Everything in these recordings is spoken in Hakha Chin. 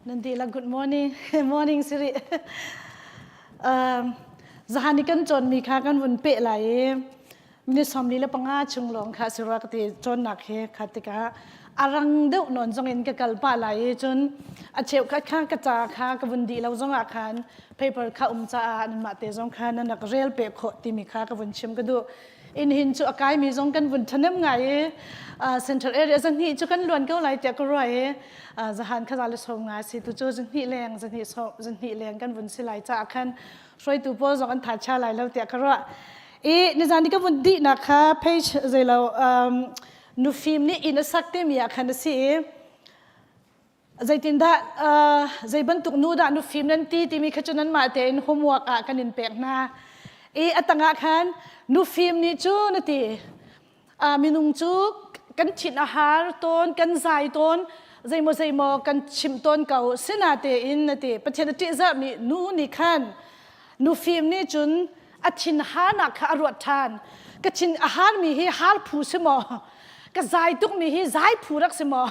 Nan dihlak good morning. Morning siri. Um, zahan i kan cawnmi kha kan vun peh lai i minute 45 chung lawng kha si rua ka ti cawnnak hi kha tikah a rang deuh nawn zong in ka kal pah lai i cun a cheukhat kha ka ca kha ka vun dih lo zong ah khan paper kha um caah nanmah te zong kha nan rak rel peh khawh timi kha ka vun chim ka duh. In hin cu a kaimi zong kan vun ṭhahnem ngai i central area zahnih cu kan luan ko lai tiah ka ruah i zahan kha za le som ngai si tu cu zahnih leng zahnih som zahnih leng kan vun si lai caah khan hruaitu pawl zong an tha chia lai lo tiah ka ruah. I nizan ni ka vun dihnak kha page zeilo nufim nih inn a sak timi ah khan a si i Zeitindah zei bantuk nu dah nufim nan ti timi kha cu nanmah tein homework ah kan in pek hna. I a tangah khan nufim nih cu na ti. Minung cu kan thin a har tawn, kan zai tawn, zeimaw zeimaw kan chimh tawn ko. Sinatein na ti. Pathian a ṭihzahmi nu nih khan nufim nih cun a thin harnak kha a ruat ṭhan. Ka thin a harmi hi har phu si maw? Ka zai tukmi hi zai phu rak si maw?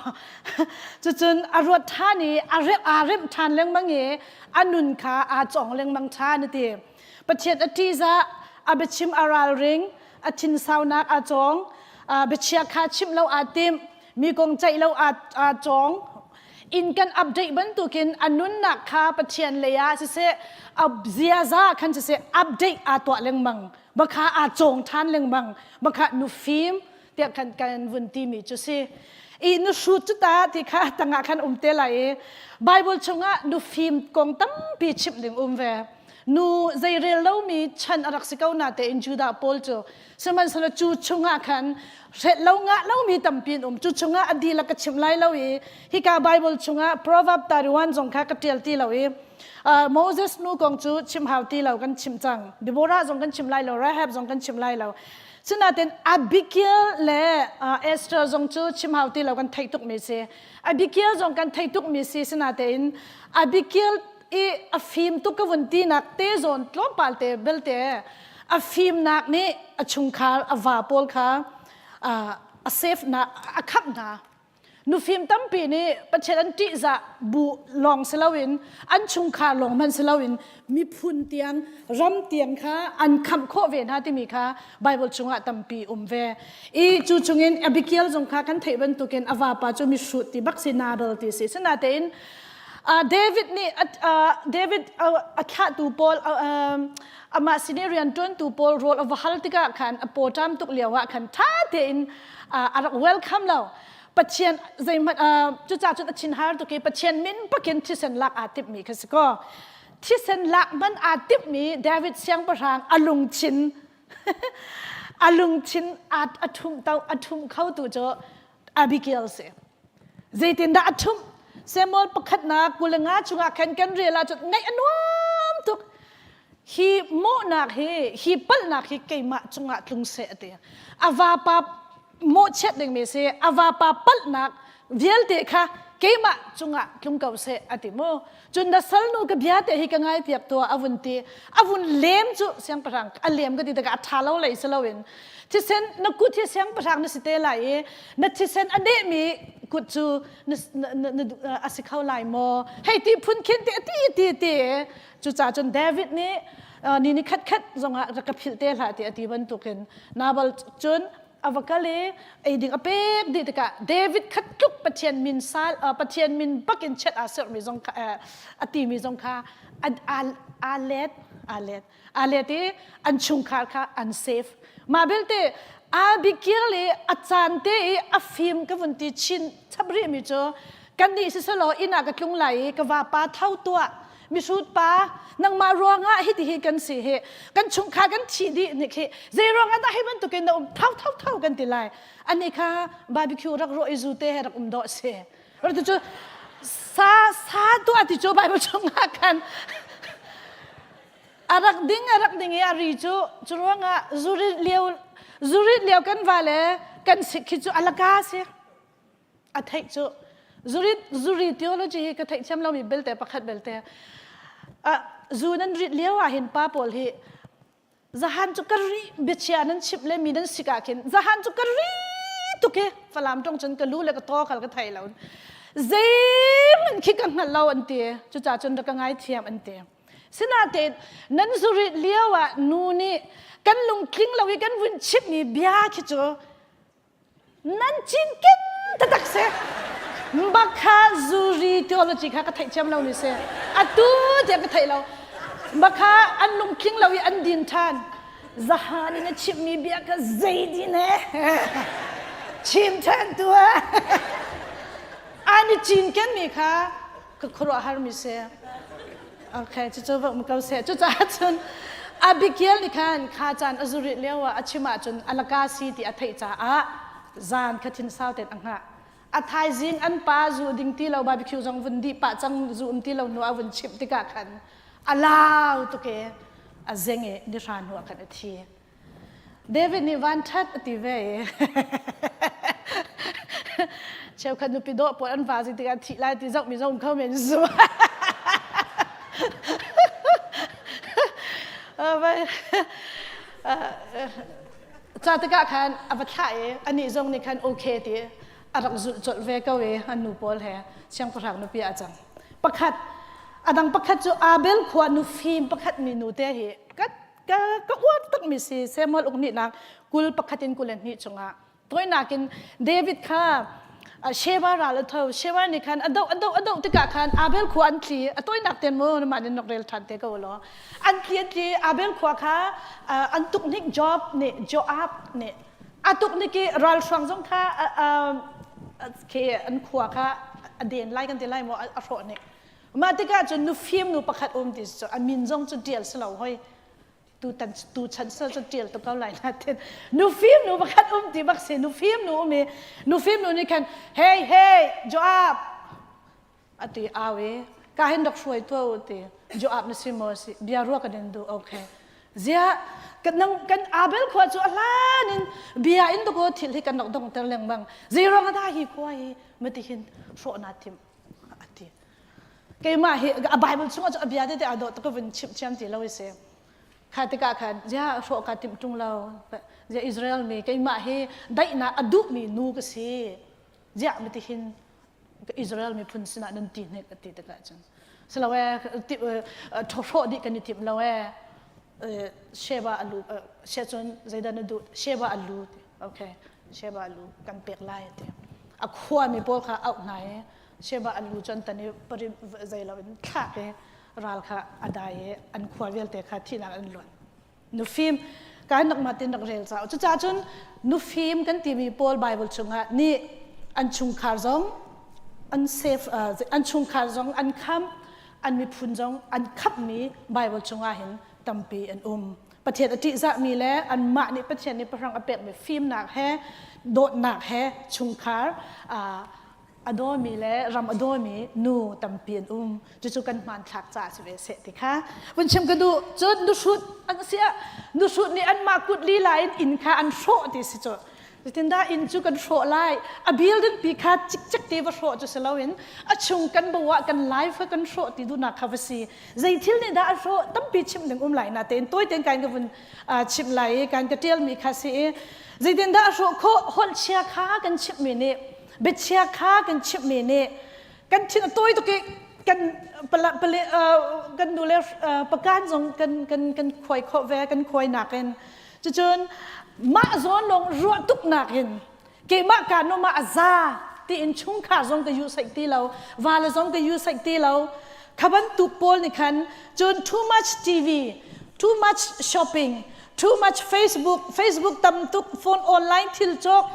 Cucun a ruat ṭhan i a remh aa remh ṭhan lengmang i a nun kha aa cawng lengmang ṭhan a ti. Pathian a ṭihzah, a biachim a ralring, a thinsaunak aa cawng, biachia kha chimh lo aa tim, mi kong ceih lo aa cawng. In kan update bantukin a nunnak kha Pathian lei ah siseh, a ziaza khan siseh update aa tuah lengmang. Bakha aa cawng ṭhan lengmang. Bakha nufim tiah kan kan vun timi cu si. I nuhrut cu ta ti kha tangah khan um te lai i Bible chungah nufim kong tampi chimh ding um ve. Nu zeirel lomi chan a rak si ko na tein Judah pawl cu sihmanhsehlaw cu chungah khan hrelh lo ngah lomi tampi an um. Cu chungah a dihlak ka chim lai lo i hika Bible chungah Proverb 31 zong kha ka ṭial ti lo i Moses nu kong cu chim hau ti lo kan chim cang. Deborah zong kan chim lai lo, Rahab zong kan chim lai lo. Sinain Abigail le Esther zong cu chim hau ti lo kan theih tukmi si. Abigail zong kan theih tukmi si. Sinain Abigail i a fim tuk ka vun tinak te zawn tlawmpal te belte a fimnak nih a chungkhar a va pawl kha a safe na a khamh hna. Nufim tampi nih Pathian an ṭihzah bu lawng si loin an chungkhar lawng hmanh si loin miphun tiang ram tiang kha an khamh khawh ve hna timi kha Bible chungah tampi um ve. I cu chungin Abigail zong kha kan theih bantukin a vapa cu mihrut ti bak si Nabal ti si. Sinatein David nih David a thlahtu pawl amah sin i rianṭuantu pawl rawl a va hal tikah khan a pawṭam tuk lio ah khan ṭha tein a rak welcome lo. Pathian zeihmanh cucaah cun a thinhar tuk i Pathian min pakin thisen lak aa timhmi kha si kaw thisen lak man aa timhmi David siangpahrang a lungthin a lungthin a ṭhum to a ṭhum kho tu cu Abigail si. Zeitindah a ṭhumh? Samuel pakhatnak 25 chungah khan kan rel ahcun ngaih a nuam tuk. Hi mawhnak hi, hi palhnak hi keimah cungah tlung seh a ti. A vapa mawhchiat dingmi si, a vapa palhnak vialte kha keimah cungah tlung ko seh a ti mu. Cun na salnu ka bia te hi ka ngai piak tuah a vun ti. A vun lem cu siangpahrang a lem ka ti tikah a ṭha lo lei si loin thisen na kut hi siangpahrang na si te lai i na thisen a dehmi kut cu na, na, na, a si kho lai maw hei ti phun khin te ti ti ti cucaah cun David nih ni ni khat khat zongah rak ka philh te hlah ti a ti bantukin Nabal cun a va kal i ei ding a pek dih tikah David khat tluk Pathian min sal Pathian min bakin chiat aa serhmi zong kha a timi zong kha aa let aa let aa let i an chungkhar kha an safe mah belte Abigail i a caan te i a fim ka vun ti chin chap rih mi cu kannih siselaw inn ah ka tlung lai i ka vapa tho tuah mihrut pa nangmah ruangah hiti hi kan si hi kan chungkhar kan thi dih nik hi zei ruangah dah hi bantukin na um tho tho tho kan ti lai ani kha barbecue rak rawh i zu te he rak um dawh si rak cu sa sa tuah ti cu bible chungah khan a rak ding a rak ding i a ri cu cu ruangah zurit lio zurit lio kan va le kan sik khi cu alaka si a theih cu zurit zuri theology hi ka theih thiam lomi belte pakhat belte zu nan rit lio ah hin pa pawl hi zahan cu ka ri biachia nan chimh le mi nan sik ah khin zahan cu ka ri tuk hi falam tong cun ka lu le ka taw khal ka thei lo. Zeihmanh khi ka hngal lo an ti. Cucaah cun rak ka ngaithiam an ti. Sinain nan zurit lio ah nu nih kan lungtling lo i kan vun chimmi bia khi cu nan cinken taktak si. Bakha zuri theology kha ka theih thiam lo ni si. Atu tiang ka theih lo. Bakha an lungtling lo i an din ṭhan. Zahan in a chimmi bia kha zei din he chim ṭhan tuah. An i cinkenmi kha ka khuaruahhar mi si. Okay, cucu va um ko seh. Cucaah cun Abigail nih khan kha caan a zurit lio ah a chim ahcun a laka si ti a theih caah zan kha thin sau tein a hngah. A thaizing an pa zu ding ti lo barbecue zong vun dih pah cang zu um ti lo hnu a vun chimh tikah khan a lau tuk i a zeng i nihra hnu ah khan a thi. David nih vanṭhat a ti ve i cheukhat nupi dawh pawl an va zi tikah thih lai ti zohmi zong kho men zu. Ca tikah khan a va thlah i anih zong nih khan okay ti a rak zulh colh ve ko i an nu pawl he siangpahrang nupi ah a cang. Pakhat a dang pakhat cu Abel khua nufim pakhat mi nu te hi ka ka ka uar takmi si Samuel uk nihnak kul pakhat in 22 chungah toinak in David kha Sheba ral a tho Sheba nih khan a doh a doh a doh tikah khan Abel khua an tli a toinak ten mu mah nin nok rel than te ko law an tli an tli Abel khua kha an tuk nik Job nih Joab nih a tuk nik i ralhruang zong kha khi an khua kha a den lai kan ti lai maw a hrawh nik Mah tikah cun nufim nu pakhat um ti cu a min zong cu ṭial si lo hoi. Tutan tu chan sal cu ṭial tuk ko lai na tin. Nufim nu pakhat um ti bak si nufim nu um i nufim nu nih khan hey hey Joab ati au i ka hin rak hruai tuah u ti Joab na si maw si bia rua kan in duh okay Ziah kan kan Abel khua cu a hlan in bia in dakaw thil hi kan rak dongter lengmang zeiruang ah dah hi khua hi matihin hrawh naa timh a ti. Keimah hi a Bible chungah cu a bia tete aa dawh tuk ka vun chimh thiam ti lo i si. Kha tikah khan ziah hrawh kaa timh ṭung lo. Ziah Israel mi keimah hi daihnak a duhmi nu ka si. Ziah mati hin Israel miphun sinah nan ti hnik a ti tikah cun. Silo ee hrawh dih kan i timh lo ee. Sheba a lu she cun zeidah na duh Sheba a lu okay Sheba a lu kan pek lai a ti. A khuami pawl kha auh hna i Sheba an lu cu an tan i parim zei lo in thlak i ral kha a dai i an khua vialte kha thihnak an luan. Nufim kai nak ma tin rak rel ca. Cucaah cun nufim kan timi pawl Bible chungah nih an chungkhar zong an safe an chungkhar zong an khamh an miphun zong an khamhmi Bible chungah hin tampi an um. Pathian a ṭihzahmi le anmah nih Pathian nih pahrang a pekmi fimnak he dawtnak he chungkhar a dawmi le ram a dawmi nu tampi an um. Cucu kan hmanthlak caah si ve seh ti kha vun chim ka duh. Cun nuhrut an si ah nuhrut nih anmah kut lila in inn kha an hrawh ti si cu. Zeitindah inn cu kan hrawh lai? A building pi kha cikcek te va hrawh cu si loin a chung kan bo ah kan life kha kan hrawh ti duhnak kha va si. Zei thil nih dah a hrawh tampi chim ding um lai na tein tawi tein kan ka vun chimh lai i kan ka ṭialmi kha si i zeitindah a hrawh khawh holh chia kha kan chimhmi nih biachia kha kan chimhmi nih kan thin a tawi tuk i kan pala pale kan nu le pakan zong kan kan kan khuai khawh ve kan khuai nakin cucun mah zawn lawng ruah tuk nakin keimah ka nu mah a za tiin chungkhar zong ka yu saih ti lo vale zong ka yu saih ti lo kha bantuk pawl nih khan cun too much TV too much shopping too much Facebook Facebook tam tuk phone online thil cawk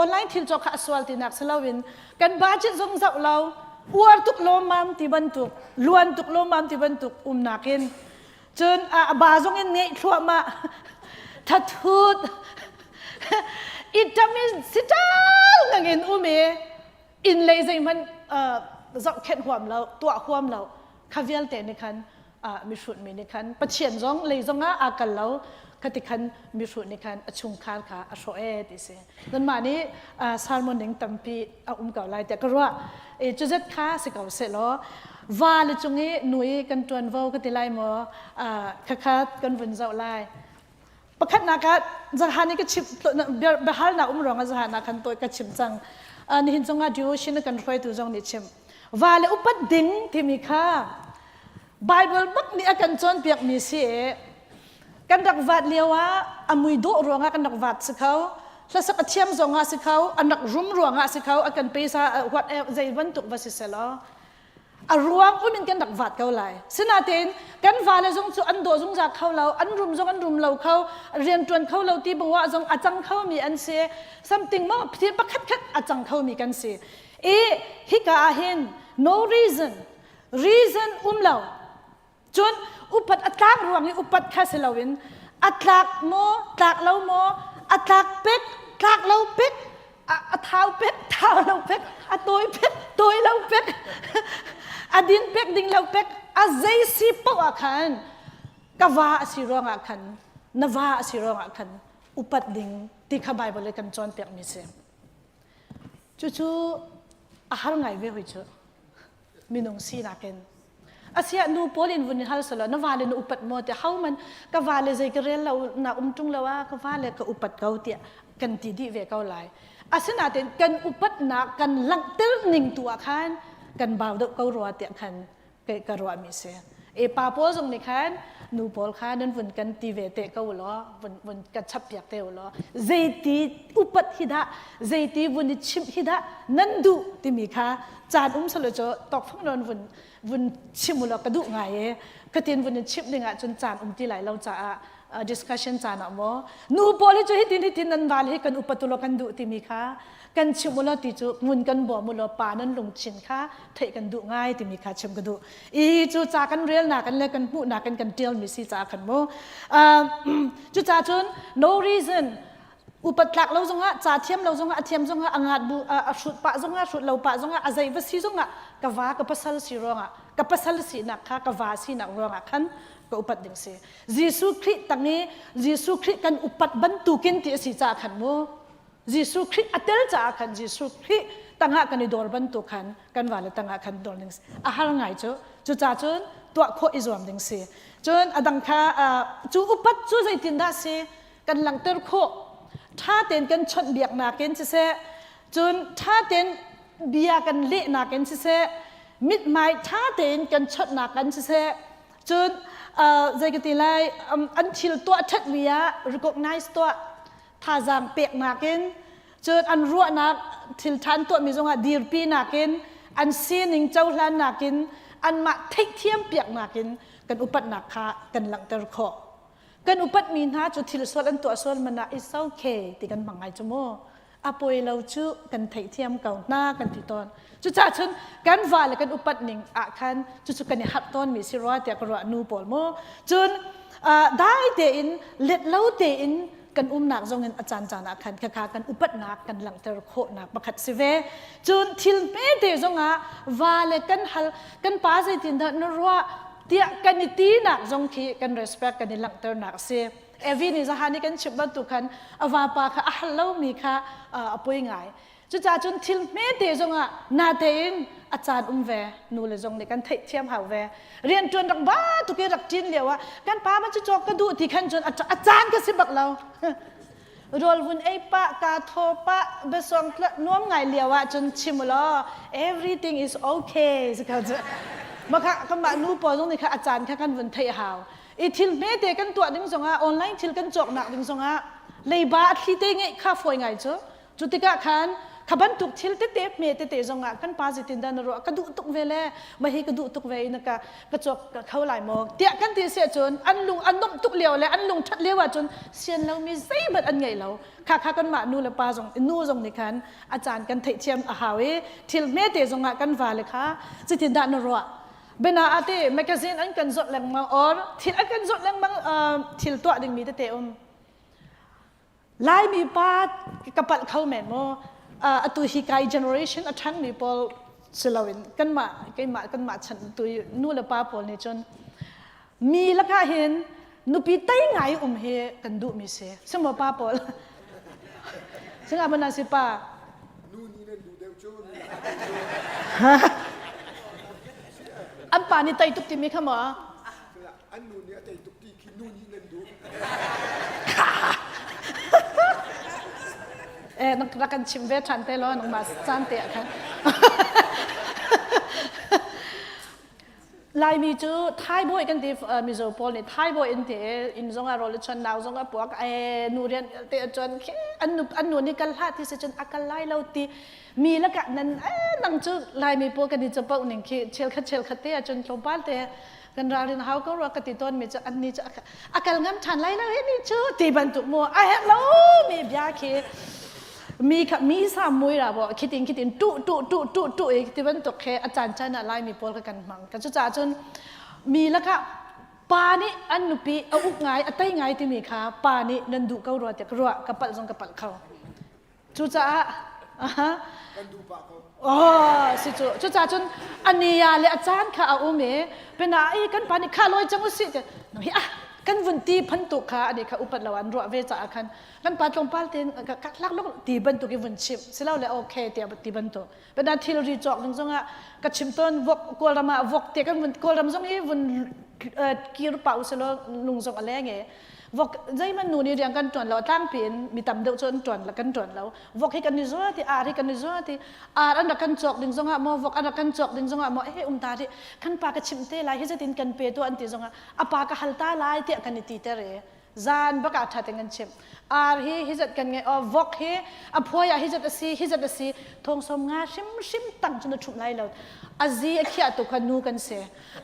online thil cawk kha a sual tinak si loin kan budget zong zoh lo uar tuk lawmmam ti bantuk luan tuk lawmmam ti bantuk umnak in cun a ba zong in ngeih thluahmah thathut itam in sital nangin um i inn lei zeihmanh zohkhenh huam lo tuah huam lo kha vialte nih khan mihrut mi nih khan Pathian zong lei zong ah aa kal lo khati khan mihrut nih khan a chungkhar kha a hrawh ee ti si nanmah nih sermon ning tampi a um ko lai tiah ka ruah e cuzet kha si ko seh law va le cung i nu i kan ṭuanvo ka ti lai maw khakha kan vun zoh lai pakhatnak ah zahan i ka chim biahalnak um ruangah zahan ah khan tawi ka chim cang. Nihin zongah devotion a kan hruaitu zong nih chim. Va le upat ding timi kha Bible bak nih a kan cawnpiakmi si i kan rak vat lio ah a mui dawh ruangah kan rak vat si kho hlasak a thiam zongah si kho an rak rum ruangah si kho a kan pesa whatever zei bantuk va si selaw a ruang um in kan rak vat ko lai sinain kan vale zong cu an dawh zungzal kho lo an rum zong an rum lo kho rian tuan kho lo ti bua zong a cang kho mi an si something mo thil pakhat khat a cang kho mi kan si i hika ah hin no reason reason um lo Cun upat a tlak ruang i upat kha si loin a tlak maw tlak lo maw a tlak pek tlak lo pek a thau pek thau lo pek a tawi pek tawi lo pek a din pek ding lo pek a zei si paoh ah khan ka va a si ruangah khan na va a si ruangah khan upat ding ti kha Bible i kan cawnpiakmi si. Cucu a har ngai ve hoi cu. Minung sinak in asiah nu pawl in vun i hal selaw na vale na upat maw tiah ho man ka vale zei ka rel lo na um ṭung lo ah ka vale ka upat ko tiah kan ti dih ve ko lai asinain kan upatnak kan langhter ning tu ah khan kan bau deuh ko rua tiah khan ka ruahmi si e pa pawl zong nih khan nu pawl kha nan vun kan ti ve te ko law vun vun kan chap piak te law zeiti upat hi dah zeiti vun i chimh hi dah nan duh timi kha caan um salo cu tawkfang nawn vun vun chim ulaw ka duh ngai e katin vun in chimh ding ahcun caan um ti lai lo caah discussion caan ah maw nu pawl hi cu hitin hitin nan val hi kan upat ulaw kan duh timi kha kan chim ulaw ti cu ngun kan bawm ulaw pa nan lungthin kha theih kan duh ngai timi kha chim ka duh i cu ca kan rel nak le kan hmuh nak in kan tial mi si caah khan mu cu ca cun no reason upat tlak lo zongah ca thiam lo zongah a thiam zongah a ngat bu a hrut pah zongah hrut lo pah zongah a zei va si zongah ka va ka pasal si ruangah ka pasal sinak kha ka va sinak ruangah khan ka upat ding si Jesuh Khrih tang i Jesuh Khrih kan upat bantukin ti a si caah khan mu Jesuh Khrih a tel caah khan Jesuh Khrih tangah kan i dor bantuk khan kan vale tangah khan dor ding a har ngai cu cucaah cun tuah khawh i zuam ding si cun a dang kha cu upat cu zeitindah si kan langhter khawh ṭha tein kan chawnhbiaknak in siseh cun ṭha tein bia kan lehnak in siseh mithmai ṭha tein kan chawnhnak in siseh cun zei ka ti lai an thil tuah ṭhatmi ah recognize tuah thazaang peknak in cun an ruahnak thil ṭhan tuahmi zongah dirpinak in an sining cohlannak in anmah theihthiam piaknak in kan upatnak kha kan langhter khawh kan upatmi hna cu thil sual an tuah sual man ah it's okay ti kan hmang ngai cu mu a poi lo cu kan theihthiam ko hna kan ti tawn cucaah cun kan va le kan upat ning ah khan cucu kan i harh tawn mi si rua tiah ka ruah nu pawl mu cun dai tein let lo tein kan umnak zong in a caan caan ah khan khakha kan upatnak kan langhter khawhnak pakhat si ve cun thil hmete zongah va le kan hal kan pa zeitindah na ruah tiah kan i tinak zong khi kan respect kan i langhternak a si. Evi nih zahan i kan chimh bantuk khan a vapa kha a hal lomi kha a poi ngai. Cucaah cun thil hmete zongah natein a caan um ve nu le zong nih kan theihthiam hau ve. Rianṭuan rak ba tuk i rak ṭin lio ah kan pa man cu cawk ka duh ti khan cun a caan ka si bak lo. Rawl vun ei pah ka thaw pah biasuang nuam ngai lio ah cun chim law everything is okay si kha cu makha kanmah nu pawl zong nih kha a caan kha kan vun theih hau i thil hmete kan tuah ding zongah online thil kan cawknak ding zongah leiba a thli te ngeih kha fawi ngai cu Cu tikah khan kha bantuk thil tete hme tete zongah kan pa zeitin dah na ruah ka duh tuk ve le mahi ka duh tuk ve in ka ka cawk ka kho lai maw tiah kan ti si ahcun an lung an nuamh tuk lio le an lung ṭhat lio ahcun sian lomi zeihmanh an ngei lo kha kha kanmah nu le pa zong nu zong nih khan a caan kan theihthiam a hau i thil hmete zongah kan vale kha zeitin dah na ruah bena ate magazine an kan zawt lengmang or thil an kan zawt lengmang thil tuah dingmi tete um Laimi pa ka palh kho men maw? Atu hi kai generation a ṭhangmi pawl si loin kanmah keimah kanmah chan tu nu le pa pawl nih cun mi lakah hin nupi tei ngai um hi kan duhmi si. Simaw pa pawl? Singa bana si pa? Nu nih nan duh deuh cu. An pa nih tei tuk timi kha maw? An nu nih a tei tuk ti khi nu nih nan duh. Eh, rak kan chim ve ṭhan te law nangmah caan te ah khan. Laimi cu Thai bawi kan ti Mizo pawl nih Thai bawi an ti inn zong ah rawl a chuan nau zong a puak e nu rian te a chuan khi an nu an nu nih kal hlah ti si cun a kal lai lo ti mi lakah nan nang cu Laimi pawl kan i capoh ning khi chelkhat chelkhat te ahcun tlawmpal te kan ralrin hau ko rua ka ti tawn mi cu an ni cu a kal ngam ṭhan lai lo hi ni cu ti bantuk mu a herh lo mi bia khi mi kha mi sa mui ra bo khitin khitin tu tu tu tu tu i ti bantuk he a caan caan ah Laimi pawl ka kan hmang ka cu caah cun mi lakah pa nih an nupi a uk ngai a tei ngai timi kha pa nih nan duh ko rua tiah ka ruah ka palh zong ka palh kho Cucaah aha kan duh pah ko. Oh, si cu. Cucaah cun ania le a caan kha a um i pena i kan pa nih kha lawi cang usih te nang hi ah kan vun ti phantuk kha ani kha upat lo an ruah ve caah khan kan pa tlawmpal tein ka lak lok ti bantuk i vun chimh silo le okay tiah ti bantuk pena thilri cawk ding zongah ka chim tawn vok kawlram ah vok te kan vun kawlram zong i vun kir pa usilo lung zong a leng e Vok zeihmanh nu nih rian kan ṭuan lo tlangpi in mi tam deuh cu an ṭuan kan ṭuan lo. Vok hi kan i zuat i ar hi kan i zuat i ar an rak kan cawk ding zongah maw vok an rak kan cawk ding zongah maw eh um ta rih kan pa ka chimh te lai hi zeitin kan pe tuah an ti zongah a pa ka hal ta lai tiah kan i ti ter i zan bak ah ṭha tein kan chimh. Ar hi hi zat kan ngei aw vok hi a phuai ah hi zat a si hi zat a si thong som nga hrimhrim tang cu na ṭhumh lai lo. A zi a khiah tu kha nu kan si.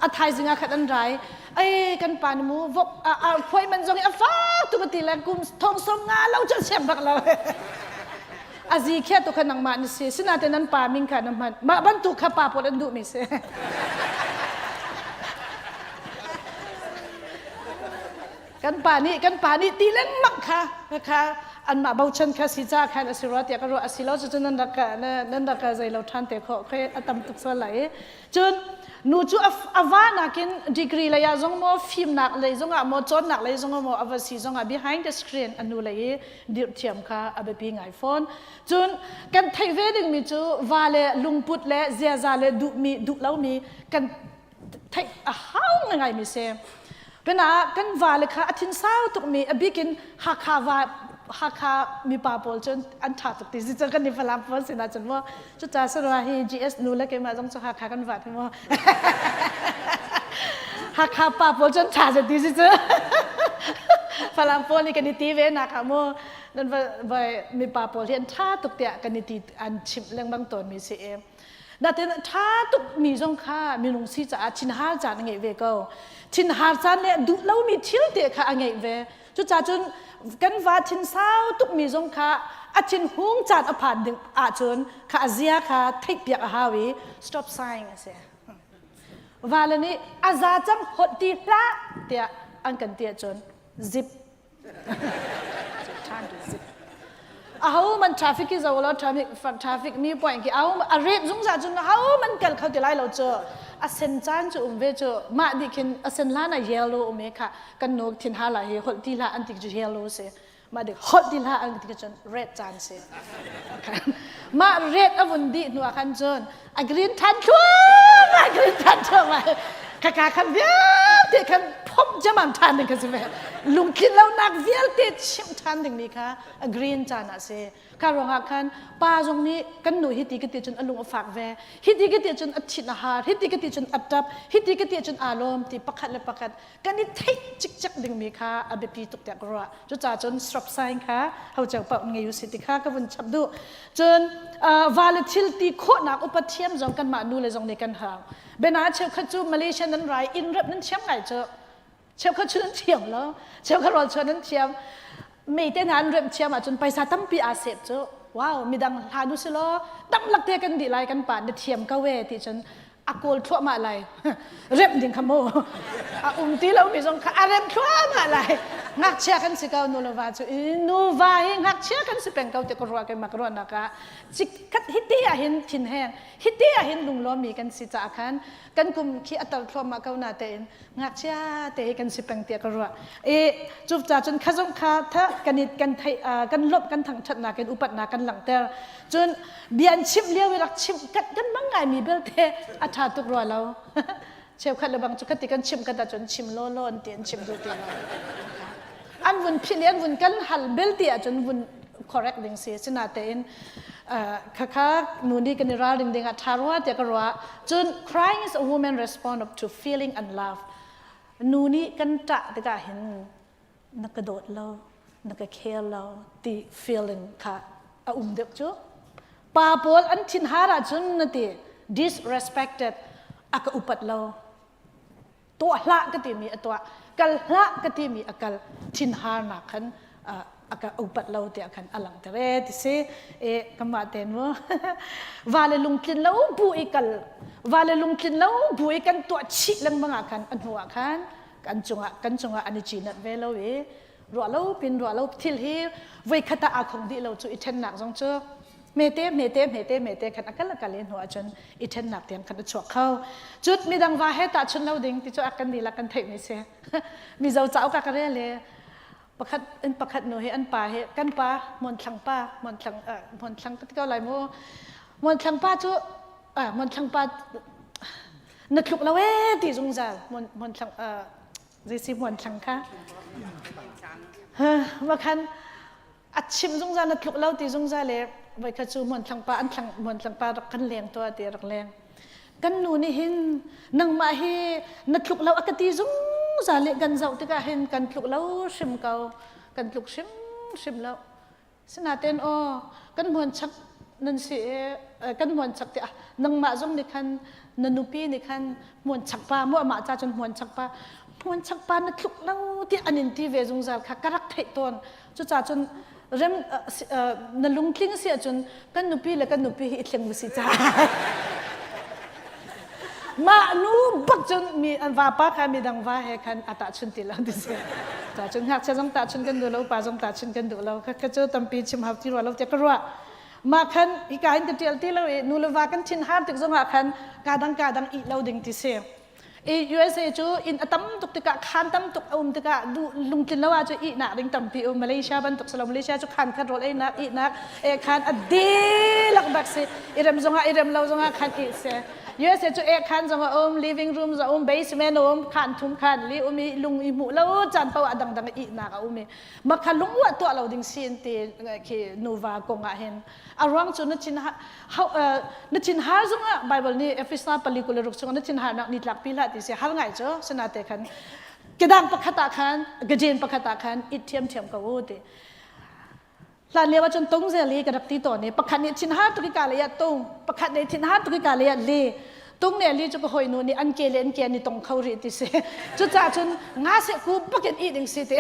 A thaizing ah khat an rai. Ei kan pa ni mu vok a phuai man zong i a fak tu ka ti le kum thong som nga lo cu siam bak lo. A zi khia tu kha nangmah na si. Sinain nan pa min kha na hman. Mah bantuk kha pa pawl an duhmi si. Kan pa nih kan pa nih ti lengmang kha kha anmah bochan kha si ca khan a si rua tiah ka ruah a si lo cucu nan rak nan rak zei lo ṭhan te khawh khi a tam tuk sual lai i Cun nu cu a va nakin degree lei ah zong maw fimnak lei zongah maw cawnnak lei zongah maw a va si zongah behind the screen a nu lei i dirh thiam kha a biapi ngai fawn. Cun kan theih ve dingmi cu va le lungput le ziaza le duhmi duh lomi kan theih a hau ngaingaimi si. Pinah kan vale kha a thinsau tukmi a bikin Hakha va Hakha mipa pawl cun an ṭha tuk ti si cu kan i Falam pawl sinah cun maw cucaah sarua hi GS nu le keimah zong cu Hakha kan vat hi maw Hakha pa pawl cun ṭha za ti si cu Falam pawl nih kan i ti ve nak ah maw nan va mipa pawl hi an ṭha tuk tiah kan i ti an chimh lengmang tawnmi si i Natin ṭha tukmi zong kha minung si caah thinhar caan a ngeih ve ko. Thinhar caan le duh lomi thil te kha a ngeih ve. Cucaah cun kan va thinsau tukmi zong kha a thinhung caan a phan ding ahcun kha a zia kha theihpiak a hau i stop sign a si. Vale nih a za cang holh ti hlah tiah an kan ti ahcun zip Aho man traffic ki zo lo traffic traffic mi point ki aho a ret zungzal cun aho man kal kho ti lai lo cu a sen caan cu um ve cu mah nih khin a sen hlan ah yellow um e kha kan nu thin ha la hi holh ti hlah an ti cu yellow si mah dik holh ti hlah an ti cun red caan si mah red a vun dih hnu ah khan cun a green than thluahmah green than thluahmah kaka khan vialte khan phomh jamam than ding kha si ve lungtlin lonak vialte chimh than dingmi kha a green caan ah si ka ruangah khan pa zong nih kan nu hi ti ka ti cun a lung a fak ve hi ti ka ti cun a thin a har hi ti ka ti cun a tap hi ti ka ti cun aa lawm ti pakhat le pakhat kan i theih cikcek dingmi kha a biapi tuk tiah ka ruah cucaah cun stop sign kha ho ceu paoh ngei usih ti kha ka vun chap duh cun va le thil ti khawhnak upa thiam zong kanmah nu le zong nih kan hau bena cheukhat cu Malaysia nan rai inn rep nan thiam ngai cu cheukhat cu nan thiam lo cheukhat rawl chuan nan thiam mei te hna an remh thiam ahcun paisa tampi aa sep cu wow midang hlan u si law tam lak te kan dih lai kan pa na thiam ko e ti cun a kawl thluahmah lai remh ding kha mu a um ti lomi zong kha a remh thluahmah lai ngakchia kan si ko nu le va cu nuva hi ngakchia kan si peng ko ti ka ruah keimah ka ruahnak ah chikkhat hiti ah hin thin heng hiti ah hin lunglawmmi kan si caah khan kan kum khi a tar thluahmah ko na tein ngakchia te hi kan si peng tiah ka ruah i cu ca cun kha zong kha tha kan i kan theih kan lawmh kan thangṭhatnak in upatnak kan langhter cun bia an chimh lio i rak chimh kan kan mang ngaimi belte a ṭha tuk rua lo cheukhat le bang cu khati kan chimh kat ahcun chim law law an ti an chim duh ti lo an vun philh i an vun kan hal belte ahcun vun. correct ding si. Sinatein khakha nu nih kan i ralring ding ah ṭha rua tiah ka ruah. Cun crying is a woman respond to feeling unloved. Nu nih kan ṭah tikah hin na ka dawt lo, na ka care lo ti feeling kha a um deuh cu. Pa pawl an thinhar ahcun na ti disrespected a ka upat lo. Tuah hlah ka timi a tuah, kal hlah ka timi a kal thinharnak khan a ka upat lo tiah khan a langhter e ti si. E kamah ten mu va le lungtlin lo bu i kal va le lungtlin lo bu i kan tuah chih lengmang ah khan a hnu ah khan kan cungah kan cungah an i cinat ve lo i ruah lo pin ruah lo thil hi voi khat ah aa khong dih lo cu i ṭhennak zong cu hmete hmete hmete hmete khan a kal a kal i hnu ahcun i ṭhennak tiang khan a chuak kho cut midang va he tahchun lo ding ti cu a kan dihlak kan theih mi si mizo cauk ah ka rel i pakhat in pakhat nu hi an pa hi kan pa Muanthlang pa Muanthlang Muanthlang ka ti ko lai mu Muanthlang pa cu Muanthlang pa na tluk lo ee ti zungzal Muanthlang zeisi Muanthlang kha ma khan a chim zungzal na tluk lo ti zungzal le voikhat cu Muanthlang pa an thlang Muanthlang pa rak kan leng tuah ti rak leng kan nu nih hin nangmah hi na tluk lo a ka ti zungzal le kan zoh tikah hin kan tluk lo hrim ko kan tluk hrim hrim lo Sinain aw kan hmuanchak nan si i kan hmuanchak tiah nangmah zong nih khan na nupi nih khan hmuanchak pa mu amah ca cun hmuanchak pa hmuanchak pa na tluk lo tiah an in ti ve zungzal kha ka rak theih tawn. Cucaah cun rem na lungtling si ahcun kan nupi le kan nupi hi i thleng si ca. Mah nu bak cun mi an vapa kha midang va he khan a tahchun ti lo ti si. Ca cun ngakchia zong tahchun kan duh lo, upa zong tahchun kan duh lo. Ka cu tampi chim hau ti rua lo tiah ka ruah. Mah khan hika hin ka ṭial ti lo i nu le va kan thin har tik zongah khan ka dang ka dang ih lo ding ti si. I USA cu inn a tam tuk tikah khaan tam tuk a um tikah duh lungtlin lo ah cu ihnak ding tampi um Malaysia bantuk si lo Malaysia cu khaan khat rawl einak ihnak e khaan a dihlak bak si i rem zongah i rem lo zongah khan ih si USA cu e khaan zong a um living room zong a um basement a um khaan thum khaan li um i lung i hmuh lo caan paoh ah dangdang ihnak a um i makha lungruah tuah lo ding si in ti khi nuva kong ah hin a ruang cu na thin na thin har zongah Bible nih Efesa 46 chungah na thin harnak ni tlak pi hlah ti si har ngai cu sinate khan kedang pakhat ah khan gajen pakhat ah khan it thiam thiam ko u ti hlan lio ahcun tung zel hi ka rak ti tawn i pakhat nih thin har tuk i ka lei ah tung pakhat nih thin har tuk i ka lei ah li tung ne li cu ka hoi nu nih an ke le an ke an i tong kho rih ti si cucaah cun nga seh ku bakin i ding si ti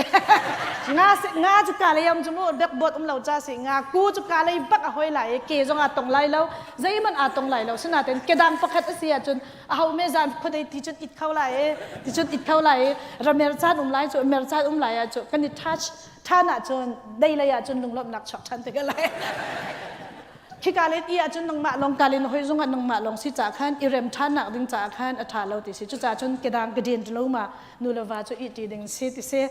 nga se nga cu ka lei am cu mu backboard um lo cha si nga ku cu ka lei bak a hoi lai i ke zong aa tong lai lo zeihmanh aa tong lai lo sinain kedang pakhat a si ahcun a ho me zan khuadei ti cun it kho lai i ti cun it kho lai i ramer caan um lai cu mer caan um lai ah cu kan i touch ṭhan ahcun dei lei ahcun lunglawmhnak chuak ṭhan te ka lai Khika le ti ahcun nangmah lawng kal in hoi zongah nangmah lawng si caah khan i rem ṭhannak ding caah khan a ṭha lo ti si. Cucaah cun kedang kedin lo ma nu le va cu ih ṭi ding si ti si.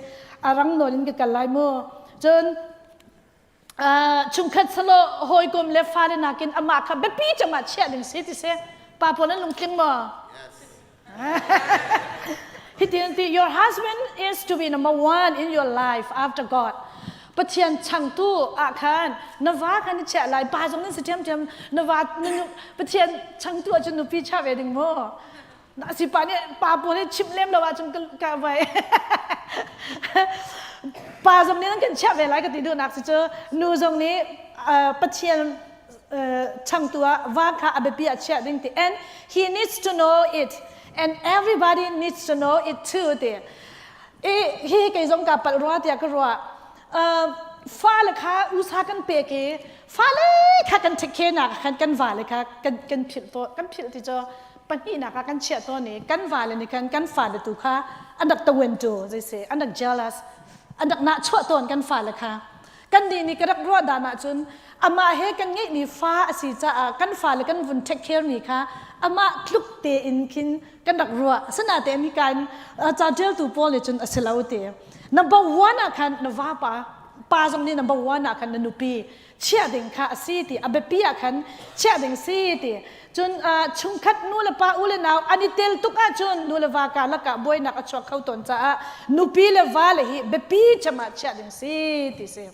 A rang nawn in ka kal lai mu. Cun chungkhat salo hawikom le fale nakin amah kha biapi cem ah chiah ding si ti si. Pa pawl an lungtling maw? Hitin ti your husband is to be number one in your life after God. Pathian changtu ah khan na va khan na chiah lai pa zong nan si ṭhiamṭhiam na va Pathian changtu ah cun nupi chia ve ding mu na si pa nih pa pawl nih chimh lem lo ahcun ka vai pa zong nih nan kan chiah ve lai ka ti duhnak si cu nu zong nih Pathian changtu ah va kha a biapi ah chiah ding ti and he needs to know it and everybody needs to know it too ti i hi kei zong ka palh rua tiah ka ruah fale kha usa kan pek i fale kha kan take care nak khan kan vale kha kan kan philh to kan philh ti cho pahnihnak ah kan chiah tawn i kan vale nih khan kan fale tu kha an rak tawen tu zei se an rak jealous an rak nah chuah tawn kan fale kha Kannih nih ka rak ruah dan ahcun amah he kan ngeihmi fa a si caah kan fale kan vun take care mi kha amah tluk tein khin kan rak ruah. Asinain hika in ca ṭialtu pawl nih cun a si lo ti. Number one ah khan na vapa pa zong nih number one ah khan na nupi chiah ding kha a si ti a biapi ah khan chiah ding si ti cun chungkhat nu le pa u le nau an i tel tuk ahcun nu le va karlak ah buainak a chuak kho tawn caah nupi le va le hi biapi cem ah chiah ding si ti si.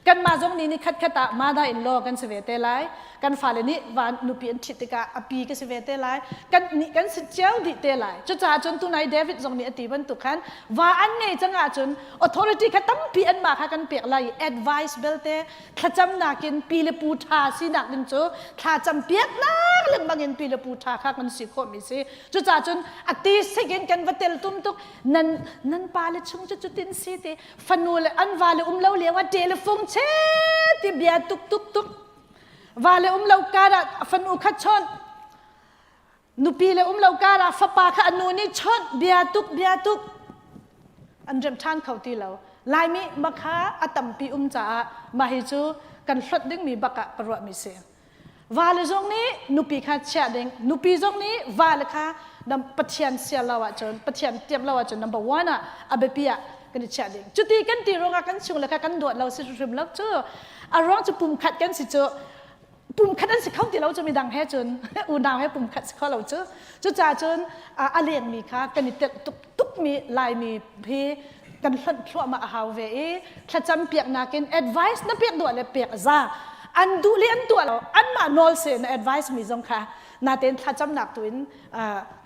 Kanmah zong nih ni khatkhat ah mother in law kan si ve te lai. Kan fale nih van nupi an ṭhit tikah a pi ka si ve te lai. Kan nih kan si cio dih te lai. Cucaah cun tunai David zong nih a ti bantuk khan va an ngei cang ahcun authority kha tampi anmah kha kan pek lai i advice belte thlacamnak in pi le pu ṭha sinak ding cu thlacam piaknak lengmang in pi le pu ṭha kha kan si khawhmi si. Cucaah cun a ti sik in kan va tel tum tuk nan nan pa le chung cu cutin si ti fanu le an va le um lo lio ah telefung che ti bia tuk tuk tuk va le um lo kar ah fanu kha chawnh nupi le um lo kar ah fapa kha a nu nih chawnh bia tuk bia tuk an rem ṭhan kho ti lo laimi makha a tampi um caah mah hi cu kan hlot dingmi bak ah ka ruahmi si Vale zong nih nupi kha chiah ding, nupi zong nih vale kha Pathian sial lo ahcun, Pathian tiam lo ahcun number one ah a biapi ah kan i chiah ding. Cuti kan ti ruangah kan chung le kha kan duat lo si hrim lo cu. A ruang cu pumkhat kan si cu pumkhat an si kho ti lo cu midang he cun unau he pumkhat si kho lo cu. Cucaah cun a lengmi kha kan i telh tuk tukmi Laimi hi kan hlonh thluahmah a hau ve i thlacam piaknak in advice na pek duh le pek za an duh le an tuah lo anmah nawl se na advice mi zong kha natein thlacamnak tu in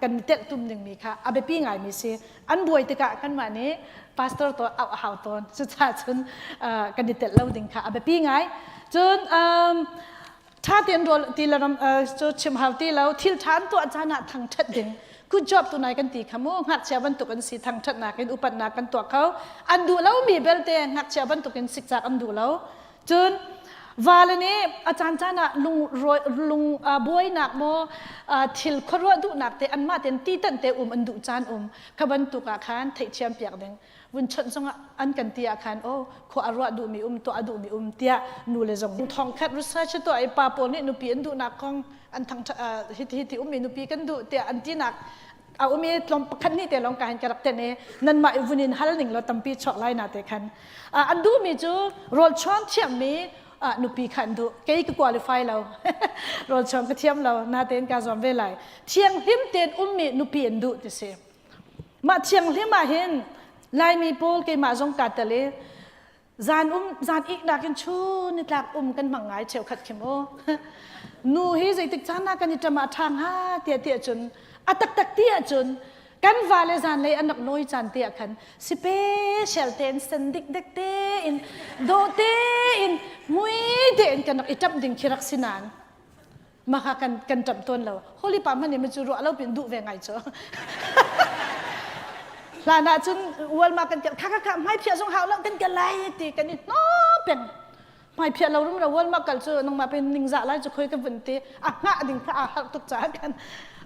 kan telh tum ding mi kha a biapi ngai mi si an buai tikah kanmah nih pastor to au a hau tawn cucaah cun kan i telh lo ding kha a biapi ngai cun Ṭha tein rawl ti le ram cu chim hau ti lo thil ṭha an tuah caan ah thangṭhat ding good job tu nai kan ti kha mu ngakchia bantuk an si thangṭhatnak in upatnak kan tuah kho an duh lomi belte ngakchia bantuk in sikcak an duh lo cun vale nih a caan caan ah lung lung buainak maw thil khuaruah duhnak te anmah ten ti tan te um an duh caan um kha bantuk ah khan theihthiam piak ding vun chawnh zongah an kan ti ah khan oh khua a ruah duhmi um tuah a duhmi um tiah nu le zong thong khat research tuah i pa pawl nih nupi an duhnak kong an thang hiti hiti ummi nupi kan duh tiah an tinak a um i tlawm pakhat nih te lawng ka hin ka rak ten i nanmah i vun in hal ning law tampi chuak lai na te khan an duhmi cu rawl chuan thiammi nupi kha an duh kei ka qualify lo rawl chuan ka thiam lo natein ka zuam ve lai thianghlim tein ummi nupi an duh ti si Mah thianghlim ah hin Laimi pawl keimah zong kaa tel i zan um zan ihnak in chun nitlak um kan hmang ngai cheukhat khim u. Nu hi zeitik caan ah kan i ṭam ah ṭha hnga tiah tiah cun a taktak ti ahcun kan vale zanlei an rak lawi caan te ah khan special tein sen dikdek tein dawh tein mui tein kan rak i ṭamh ding khi rak si nain Maka kan kan ṭap tawn lo. Holy pa hmanh nih cu ruah lo pin duh ve ngai cu. Hlan ah cun ualma kan kal kha kha kha hmai phiah zong hau lo kan kal lai ti kan i hno peng. Hmai phiah lo rum lo ualma kal cu nangmah pen ningzah lai cu khoi ka vun ti a hngah ding kha aa harh tuk caah kan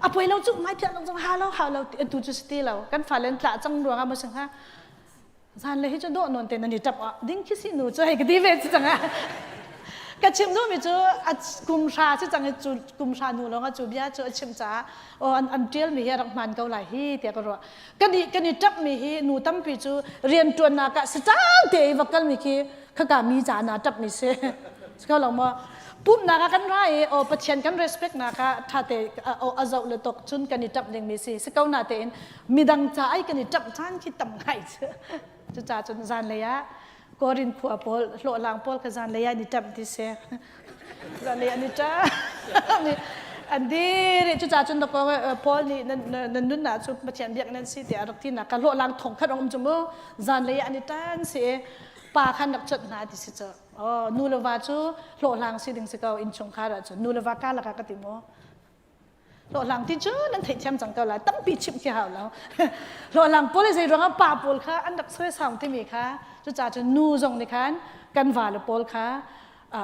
a poi lo cu hmai phiah lo zong ha lo hau lo ti tu cu si ti lo kan fale an tlah cang ruangah maw sing ha Zan le hi cu dawh nawn te nan i ṭap ah ding khi si nu cu hei ka ti ve ci cang ah ka chim duhmi cu a kum hra si cang i cu kum hra nu lawng ah cu bia cu a chim caah aw an an ṭialmi hi a rak hmaan ko lai hi tiah ka ruah kan i kan i ṭapmi hi nu tampi cu rianṭuannak ah si cang te i va kalmi khi khaka mi ca na ṭapmi si si kho lo maw pumhnak ah kan ra i aw Pathian kan respect nak ah ṭha te a zoh le tok cun kan i ṭap dingmi si si ko na tein midang ca ai kan i ṭamh caan khi tam ngai cu cucaah cun zanlei ah Korin khua pawl hlawhlang pawl kha zanlei ah an i ṭamh ti si zanlei an i ṭamh an dir i cucaah cun Paul nih nan nunnak cu Pathian biak nan si tiah a rak tinak kha hlawhlang thong khat um cu mu zanlei ah an i ṭan si i pa khan rak chawnh hna ti si cu oh nu le va cu hlawhlang si ding si ko innchungkhar ah cun nu le va ka lakah ka ti maw Hlawhhlang ti cu nan theihthiam cang ko lai tampi chimh khi hau lo hlawhhlang pawl zei ruangah pa pawl kha an rak sawisau timi kha cucaah cun nu zong nih khan kan vale pawl kha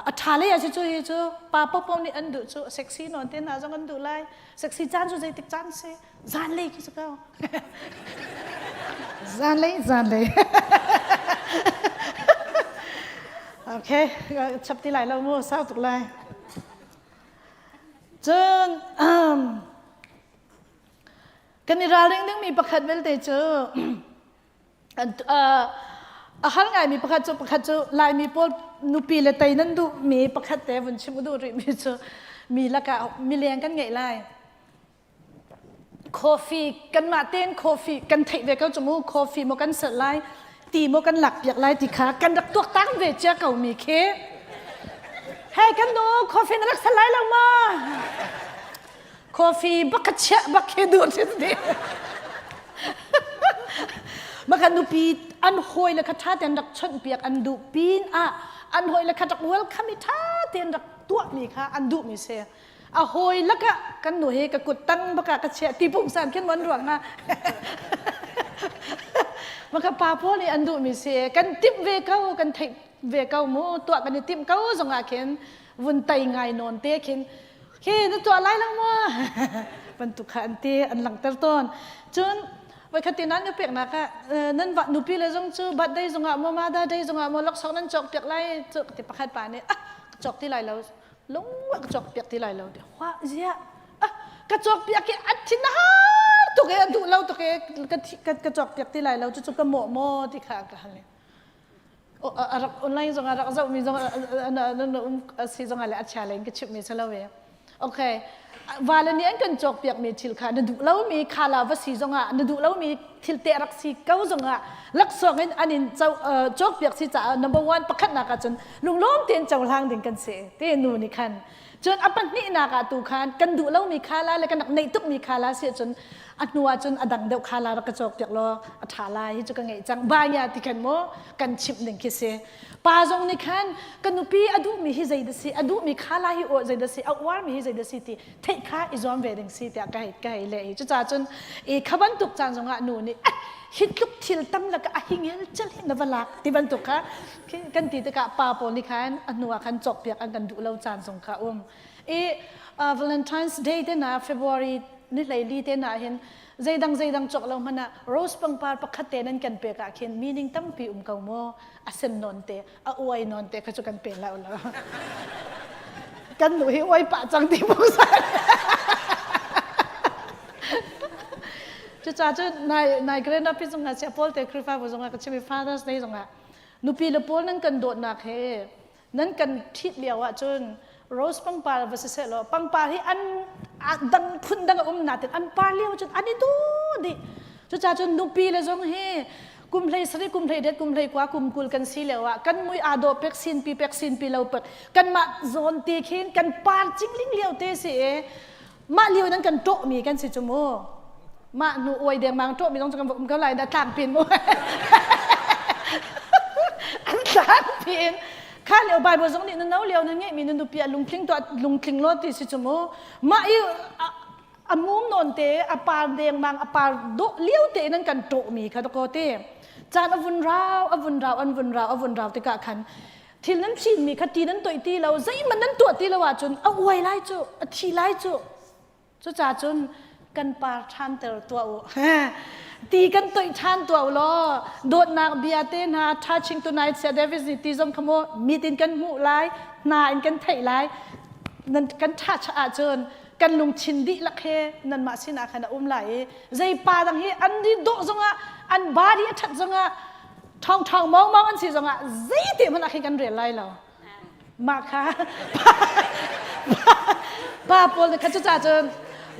a ṭha lei ah cu hi cu pa popo nih an duh cu sexy nawn te hna zong an duh lai sexy caan cu zeitik caan si zanlei khi si ko zanlei zanlei okay chap ti lai lo mu sau tuk lai Cun kan i ralring dingmi pakhat vialte cu a har ngaimi pakhat cu pakhat cu Laimi pawl nupi le tei nan duhmi pakhat te vun chim u duh rihmi cu mi lakah mileng kan ngeih lai. Coffee kanmah tein coffee kan theih ve ko cu mu coffee maw kan serh lai. Ti maw kan lak piak lai ti kha kan rak tuaktan ve cia ko mi khi. Hei kan nu coffee na rak sal lai lo ma? Coffee bak ka chiah bak khi duh ti ti. Maka nupi an hawi le kha tha ten rak chawnh piak an duh pin ah an hawi le kha rak welcome i tha ten rak tuah mi kha an duh mi si. A hawi lakah kan nu hi ka kut tang baka ka chiah ti pungsan khin mon ruang na. Maka pa pawl nih an duh mi si kan timh ve ko kan theih ve ko mu tuah kan i timh ko zongah khin vun tai ngai nawn te khin khi na tuah lai lo maw bantuk kha an ti an langhter tawn cun voikhat ti nan ka peknak ah nan va nupi le zong cu birthday zongah maw mother day zongah maw laksawng nan cawk piak lai cu ti pakhat pa nih ah ka cawk ti lai lo lung ka cawk piak ti lai lo ti hwa zia ah ka cawk piak i a thin har tuk e a duh lo tuk e ka ka cawk piak ti lai lo cu cu ka mawh maw ti kha ka hal a rak online zong a rak zohmi zong um si zong le a chia lei in ka chimhmi si lo ve okay vale nih an kan cawk piakmi thil kha na duh lomi khala va si zongah na duh lomi thil te rak si ko zongah laksawng in an in cawk piak si caah number one pakhatnak ah cun lunglawm tein cohlang ding kan si te nu nih khan Cun a pahnihnak ah tu khan kan duh lomi khala le kan rak neih tukmi khala si ahcun a hnu ah cun a dang deuh khala rak ka cawk piak law a ṭha lai hi cu ka ngeih cang banya ti khan maw kan chimh ning khi si. Pa zong nih khan ka nupi a duhmi hi zei dah si a duhmi khala hi zei dah si a uarmi hi zei dah si ti theih kha i zuam ve ding si tiah ka hei ka hei leh hi. Cucaah cun i kha bantuk caan zongah nu nih hi tluk thil tam laka a hingel cel hi na va lak ti bantuk kha kan ti tikah pa pawl nih khan a hnu ah khan cawkpiak an kan duh lo caan zong kha um i Valentine's Day te na February ni hleili te na hin zeidang zeidang cawk lo hmanh ah rose pangpar pakhat te nan kan pek ah khin meaning tampi um ko mu a sen nawn te a uai nawn te kha cu kan pe lo lo kan nu hi uai pah cang ti pungsan cucaah cu nai nai Grand Rapids zongah sia Paul te Khrihfabu zongah ka chim i Father's Day zongah Nupi le pawl nan kan dawtnak he nan kan ṭhit lio ahcun rose pangpar va si seh law pangpar hi an dang phun dang a um natin an par lio cun an i duh dih. Cucaah cun nupi le zong hi kum hlei sarih kum hlei det kum hlei kua kum 20 kan si lio ah kan mui aa dawh pek sin pi pek sin pi lo pek kanmah zawn ti khin kan par cingling lio te si i mah lio nan kan ṭawh mi kan si cu mu mah hnu uai dengmang ṭawh mi zong cu kan va um ko lai da tlang pin mu an tlang pin kha lio bible zong nih na no lio na ngeih mi na nupi a lungtling to lungtling lo ti si cu mu mah i a mum nawn te a par dengmang a par dawh lio te in an kan ṭawh mi kha ko te caan a vun rau a vun rau an vun rau a vun rau tikah khan Thil nan thinmi kha ti nan toih ti lo, zeihmanh nan tuah ti lo ahcun a uai lai cu, a thi lai cu. Cucaah cun kan par ṭhanter tuah u. Ti kan toih ṭhan tuah u law dawtnak bia te hna touching tonight sia Davis nih ti zong kha mu mit in kan hmuh lai, hna in kan theih lai. Nan kan touch ahcun kan lungthin dihlak he nanmah sinah khan a um lai i zei pa dang hi an ri dawh zongah an body a ṭhat zongah ṭhawng ṭhawng mau mau an si zongah zeite hmanh ah khin kan rel lai lo mah kha pa pawl nih kha cucaah cun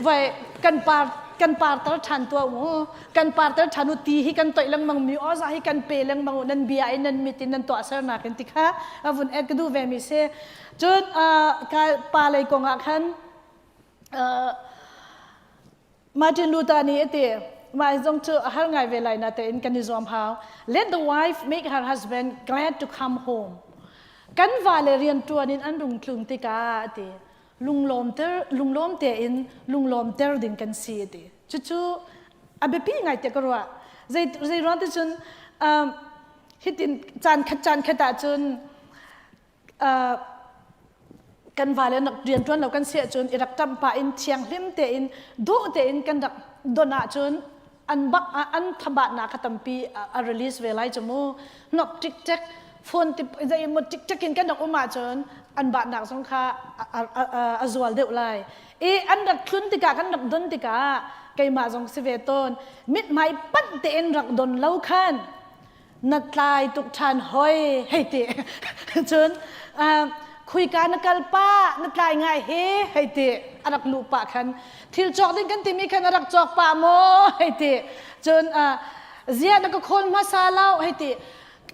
voi kan par kan parter ṭhan tuah mu kan parter ṭhan u ti hi kan toih lengmang mi awza hi kan pe lengmang u nan bia in nan mit in nan tuahsernak in ti kha a vun et ka duh ve mi si cun ka pa lei kong ah khan Martin Luther nih a ti, mah zong cu a har ngai ve lai na tein kan i zuam hau. Let the wife make her husband glad to come home. Kan vale rianṭuan in an rung tlung tikah a ti, lunglawmter lunglawm tein lunglawmter ding kan si a ti. Cucu a biapi ngai tiah ka ruah. Zei zei ruang ti cun um, hitin caan khat caan khat ahcun kan vale rianṭuan lo kan si ahcun i rak ṭamh pah in thianghlim tein duh tein kan rak don ahcun an bak an thabatnak kha tampi a release ve lai cu mu hnok tiktek phone tip zei maw tiktek in kan rak um ahcun an bahnak zong kha a zual deuh lai i an rak thlun tikah kan rak don tikah keimah zong si ve tawn mithmai panh tein rak don lo khan na tlai tuk ṭhan hoi hei ti cun khuika na kal pah na tlai ngai he hei ti a rak luh pah khan thil cawk ding kan timi khan a rak cawk pah maw hei ti cun. Zia na ka khawl hmasa lo hei ti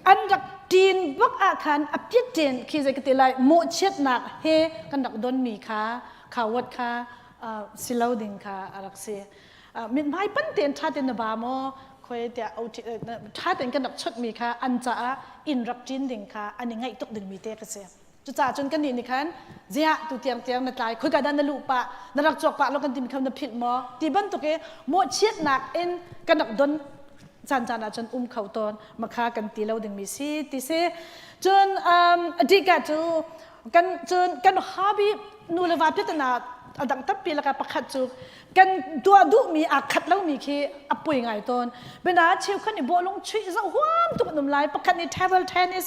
an rak ṭin bak ah khan a piat ṭin khi zei ka ti lai mawhchiatnak he kan rak donmi kha kha wat kha si lo ding kha a rak si. Mithmai pan tein ṭha tein na ba maw khoi tiah ṭha tein kan rak chawtmi kha an caah inn rak ṭin ding kha an i ngaih tuk dingmi te ka si. Cucaah cun kannih nih khan ziah tu tiang tiang na tlai khoika dah na luh pah na rak cawk pah lo kan timi kha na philh maw ti bantuk i mawhchiatnak in kan rak don caan caan ah cun um kho tawn makha kan ti lo dingmi si ti si cun adika cu kan cun kan hobby nu le va piatana a dang tampi laka pakhat cu kan tuah duhmi aa khat lomi khi a poi ngai tawn bina cheukhat nih bawlung chuih zoh huam tuk an um lai pakhat nih table tennis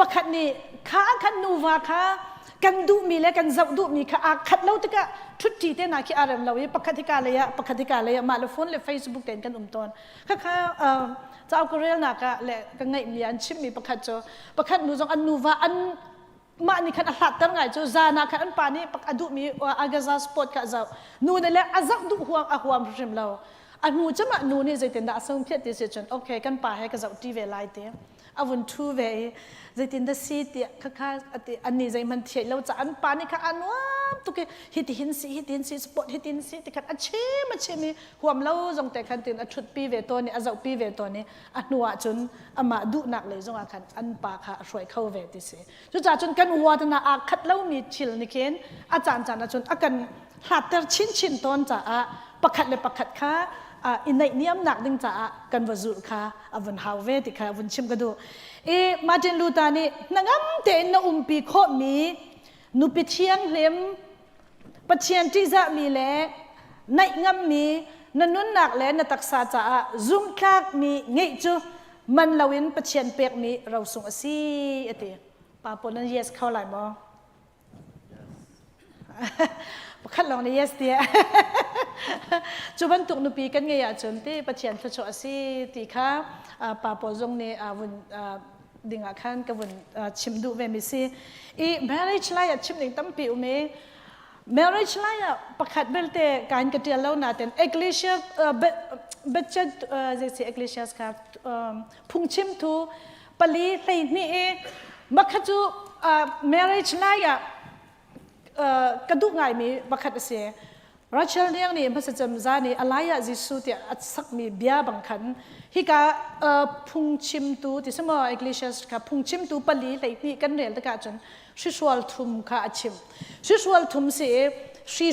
pakhat nih kha khan nuva kha kan duhmi le kan zoh duhmi kha aa khat lo tikah ṭhutti te na khi aa rem lo i pakhat hika lei ah pakhat hika lei ah mah le phone le Facebook tein kan um tawn khakha cauk ka relnak ah le ka ngeihmi an chimmi pakhat cu pakhat nu zong an nuva an mah nih khan a hlatter ngai cu zan ah khan an pa nih a duhmi Agaza sport kha a zoh nu nih le a zoh duh huam a huam hrim lo a hnu cem ah nu nih zeitindah a sung phiat ti si cun okay kan pa he ka zoh ṭi ve lai ti a vun ṭhu ve i zeitindah si tiah khakha ati annih zeihmanh thiai lo ca an pa nih kha a nuam tuk i hitihin si hitihin si sport hitin si ti khan a chim a chim i huam lo zong te khan tin a ṭhutpi ve tawn i a zohpi ve tawn i a hnu ah cun amah duhnak lei zongah khan an pa kha a hruai kho ve ti si cucaah cun kan uatana aa khat lomi thil nih khin a caan caan ah cun a kan hlatter chinchin tawn caah pakhat le pakhat kha i naihniamnak ding caah kan va zulh kha a vun hau ve ti kha vun chim ka duh i Martin Luther nih hnangam tein na umpi khawhmi nupi thianghlim Pathian ṭihzahmi le naih ngammi na nunnak le na taksa caah zumhtlakmi ngeih cu man loin Pathian pekmi rosung a si a ti. Pa pawl nan yes kho lai maw? Pakhat lawng nih yes tiah. Cu bantuk nupi kan ngeih ahcun ti Pathian thluachuah a si ti kha pa pawl zong nih vun ding ah khan ka vun chim duh ve mi si. I marriage lai ah chim ding tampi um i marriage lai ah pakhat belte kain ka tial lo naten ecclesia budget zei si ecclesias kha phungchim thu pali 12 i makha cu marriage lai ah ka duh ngaimi pakhat a si. Rachel Niang nih hmasa cem zan i alai ah Jesuh tiah a sakmi bia bang khan hika phungchimtu ti semaw Ecclesiastes kha phungchimtu pali 12 kan rel tikah cun hrihrual thum kha a chim. Hrihrual thum si i hri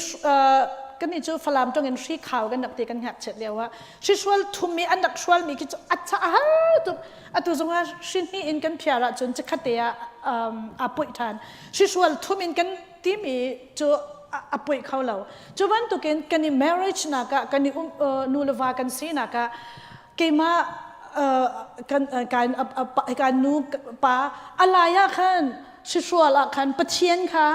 kannih cu Falam tong in hri khau kan rak ti kan ngakchiat lio ah hrihrual thum i an rak hrualmi khi cu a cha a har tuk atu zongah hri hnih in kan phiar ahcun chikkhatte ah aa poih ṭhan. Hrihrual thum in kan timi cu a poih kho lo cu bantukin kan i marriage nak ah kan i um nu le va kan sinak ah keimah kan kan kan nu pa alai ah khan hrual ah khan pathian kha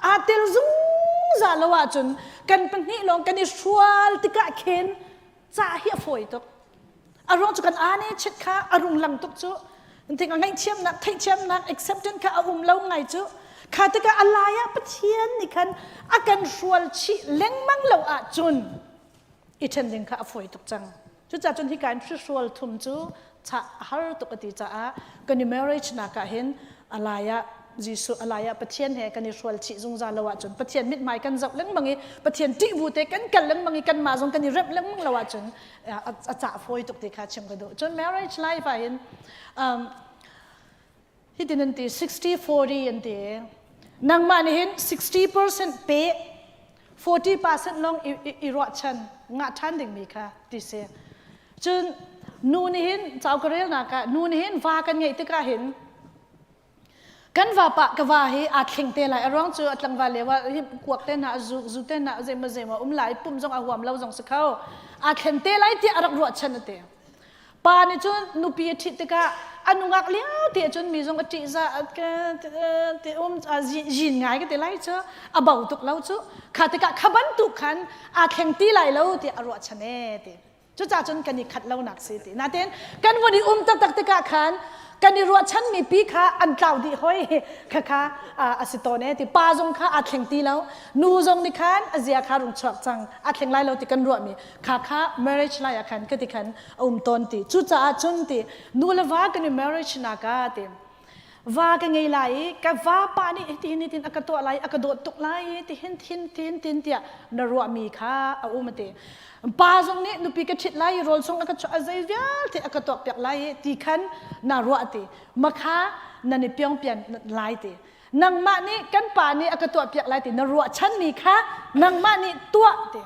aa tel zungzal lo ahcun kan pahnih lawng kan i hrual tikah khin ca hi a fawi tuk a ruang cu kan aa ne chit kha a rung lang tuk cu tik a ngaihthiamnak theihthiamnak acceptance kha a um lo ngai cu kha tikah a lai ah Pathian nih khan a kan hrual chih lengmang lo ahcun i ṭhen ding kha a fawi tuk cang cucaah cun hika in hrual thum cu chah a har tuk a ti caah kan i marriage nak ah hin a lai ah Jesuh a lai ah Pathian he kan i hrual chih zungzal lo ahcun Pathian mithmai kan zoh lengmang i Pathian ṭih bu te kan kal lengmang i kanmah zong kan i remh lengmang lo ahcun a cah fawi tuk ti kha chim ka duh. Cun marriage life ah hin hitin an ti 60-40 an ti. Nangmah nih hin 60% pe 40% lawng i ruahchan ngah ṭhan dingmi kha ti si. Cun nu nih hin cauk ka relnak ah nu nih hin va kan ngeih tikah hin Kan vapa ka va hi aa thleng te lai. A ruang cu a tlangval lio ah hi kuak te hna a zuk, zu te hna zeimaw zeimaw um lai, pumh zong a huam lo zong si kho. Aa thlen te lai tiah a rak ruahchan a ti. Pa nih cun nupi a ṭhit tikah a nungak lio ti ahcun mi zong a ṭihzah ti um zin ngai ka ti lai cu a bo tuk lo cu. Kha tikah kha bantuk khan aa thleng ti lai lo tiah a ruahchan ee ti. Cucaah cun kan i khat lonak si ti. Nain kan vun i um taktak tikah khan kan i ruahchanmi pi kha an tlau dih hoi kha kha a si tawn e ti. Pa zong kha aa thleng ti lo. Nu zong nih khan a zia kha rung chuak cang. Aa thleng lai lo ti kan ruahmi kha kha marriage lai ah khan ka ti khan a um tawn ti. Cucaah cun ti nu le va kan i marriage nak ah ti va ka ngei lai i ka vapa nih hitin hitin a ka tuah lai a ka dawt tuk lai i tihin thin thin tin tiah na ruahmi kha a um ti pa zong nih nupi ka ṭhit lai i rawl sung a ka chuah a zei vialte a ka tuak piak lai i ti khan na ruah ti makha nan i piongpian lai ti nangmah nih kan pa nih a ka tuah piak lai ti na ruahchanmi kha nangmah nih tuah ti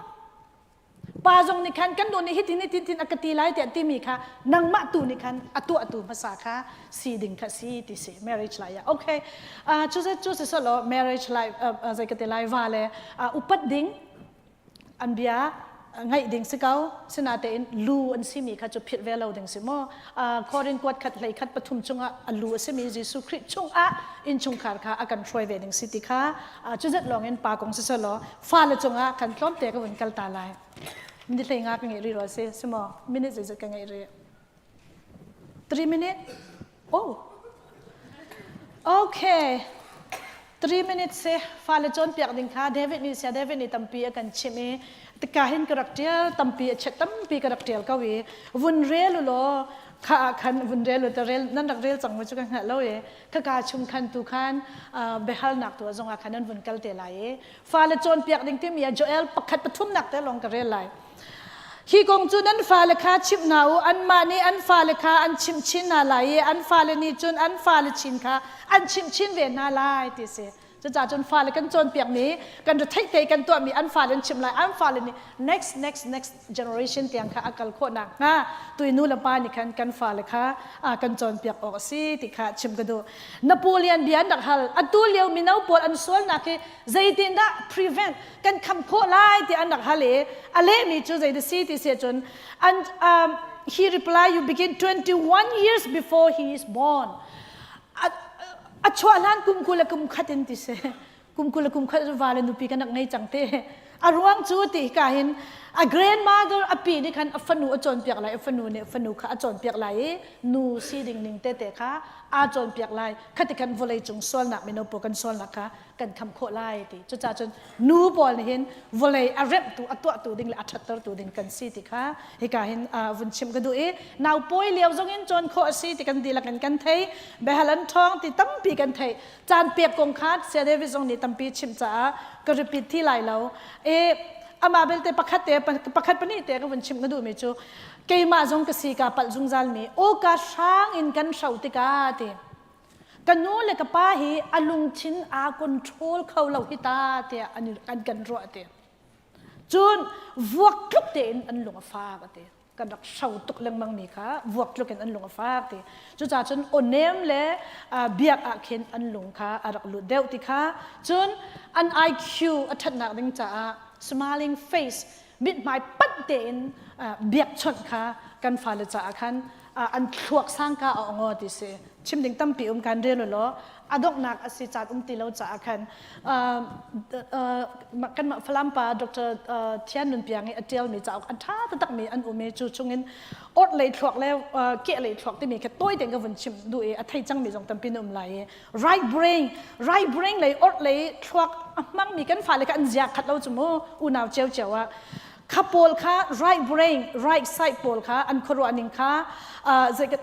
Pa zong nih khan kan nu nih hitin hitin tin a ka ti lai tiah timi kha nangmah tu nih khan a tuahtu hmasa kha si ding kha si ti si marriage lai ah okay cu cu si solo marriage life zei ka ti lai va le upat ding an bia ngaih ding si ko sinatein lu an simi kha cu philh ve lo ding si maw Korin kuat khat hlei khat pathum chungah a lu a simi Jesuh Khrih chungah innchungkhar kha a kan hruai ve ding si ti kha cu zat lawng in pa kong si selaw fale cungah kan tlawmte ka vun kal ta lai minute hlei nga ka ngeih rih rua si si maw minute zeizat ka ngeih rih 3 minute oh okay 3 minutes si fale cawnpiak ding kha David nih sia David nih tampi a kan chimh i tika hin ka rak tial tampi a chet tampi ka rak tial ko i vun rel u law kha ah khan vun rel u ta rel nan rak rel cang mu cu ka hngalh lo i khaka chung khan tu khan biahalnak tu zong ah khan an vun kal te lai i fale cawnpiak ding timi ah Joel pakhat pathumnak te lawng ka rel lai Hi kong cu nan fale kha chimh hna u anmah nih an fale kha an chimh chin hna lai i an fale nih cun an fale chin kha an chimh chin ve hna lai ti si Cucaah cun fale kan cawnpiakmi kan retheih kan tuahmi an fale an chimh lai an fale nih next next next generation tiang kha a kal khawh nakhnga tui nu le pa nih khan kan fale kha kan cawnpiak awk a si ti kha chim ka duh. Napoleon bia an rak hal. Atu lio mino pawl an sualnak hi zeitindah prevent kan kham khawh lai ti an rak hal i a lehmi cu zei si ti si ahcun an um, he reply you begin 21 years before he is born a chuah hlan kum 20 le kum khat in ti si kum 20 le kum khat va le nupi kan rak ngei cang te a ruang cu ti ka hin a grandmother a pi nih khan a fanu a cawnpiak lai a fanu nih fanu kha a cawnpiak lai i nu si ding ning tete kha aa cawnpiak lai khati khan vawlei cung sualnak mino pawl kan sualnak kha kan kham khawh lai ti cucaah cun nu pawl nih hin vawlei a remhtu a tuahtu ding le a ṭhattertu ding kan si ti kha hika hin vun chim ka duh i nau pawi lio zong in cawn khawh a si ti kan dihlak in kan thei behal an ṭhawng ti tampi kan thei caan pek kong kha Saya David zong nih tampi chim caah ka repeat thi lai lo e amah belte pakhat te pakhat pahnih te ka vun chim ka duhmi cu keimah zong ka si ka palh zungzal mi aw ka hrang in kan hro tikah ti Ka nu le ka pa hi a lungthin aa control kho lo hi ta tiah an, an kan ruah ti. Cun vuak tluk tein an lung a fak a ti. Kan rak hro tuk lengmang mi kha vuak tluk in an lung a fak ti. Cucaah cun awnem le uh, biak ah khin an lung kha a rak lut deuh ti kha. Cun an IQ a ṭhatnak ding caah smiling face mithmai panh tein uh, biakchawnh kha kan fale caah khan an thluak sangka a ong ti si chim ding tampi um kan rel law a donghnak a si caan um ti lo caah khan kanmah Falam pa Dr. Thian Nun Piang i a tialmi cauk an ṭha taktak mi an um i cu chungin ort lei thluak le keh lei thluak timi kha tawi tein ka vun chim duh i a thei cangmi zong tampi na um lai i right brain right brain lei ort lei thluak a hmangmi kan fale kha an zia khat lo cu mu unau cio cio ah kha pawl kha right brain right side pawl kha an khuaruah ning kha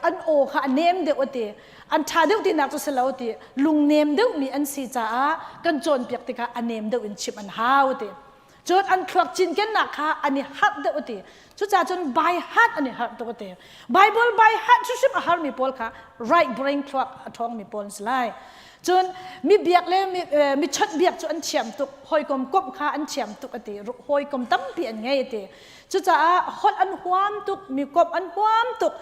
an aw kha a nem deuh ati an ṭha deuh tinak cu si lo ti lungnem deuh mi an si caah kan cawnpiak tikah a nem deuh in chimh an hau ti cun an thluak cinkennak kha an i harh deuh ati cucaah cun by heart an i harh tuk ati Bible by heart hrimhrim a harmi pawl kha right brain thluak a ṭhawngmi pawl an si lai Cun mi biak le mi, mi chawnh biak cu an thiam tuk, hawikom komh kha an thiam tuk a ti, hawikom tampi an ngei a ti. Cucaah holh an huam tuk, mi komh an huam tuk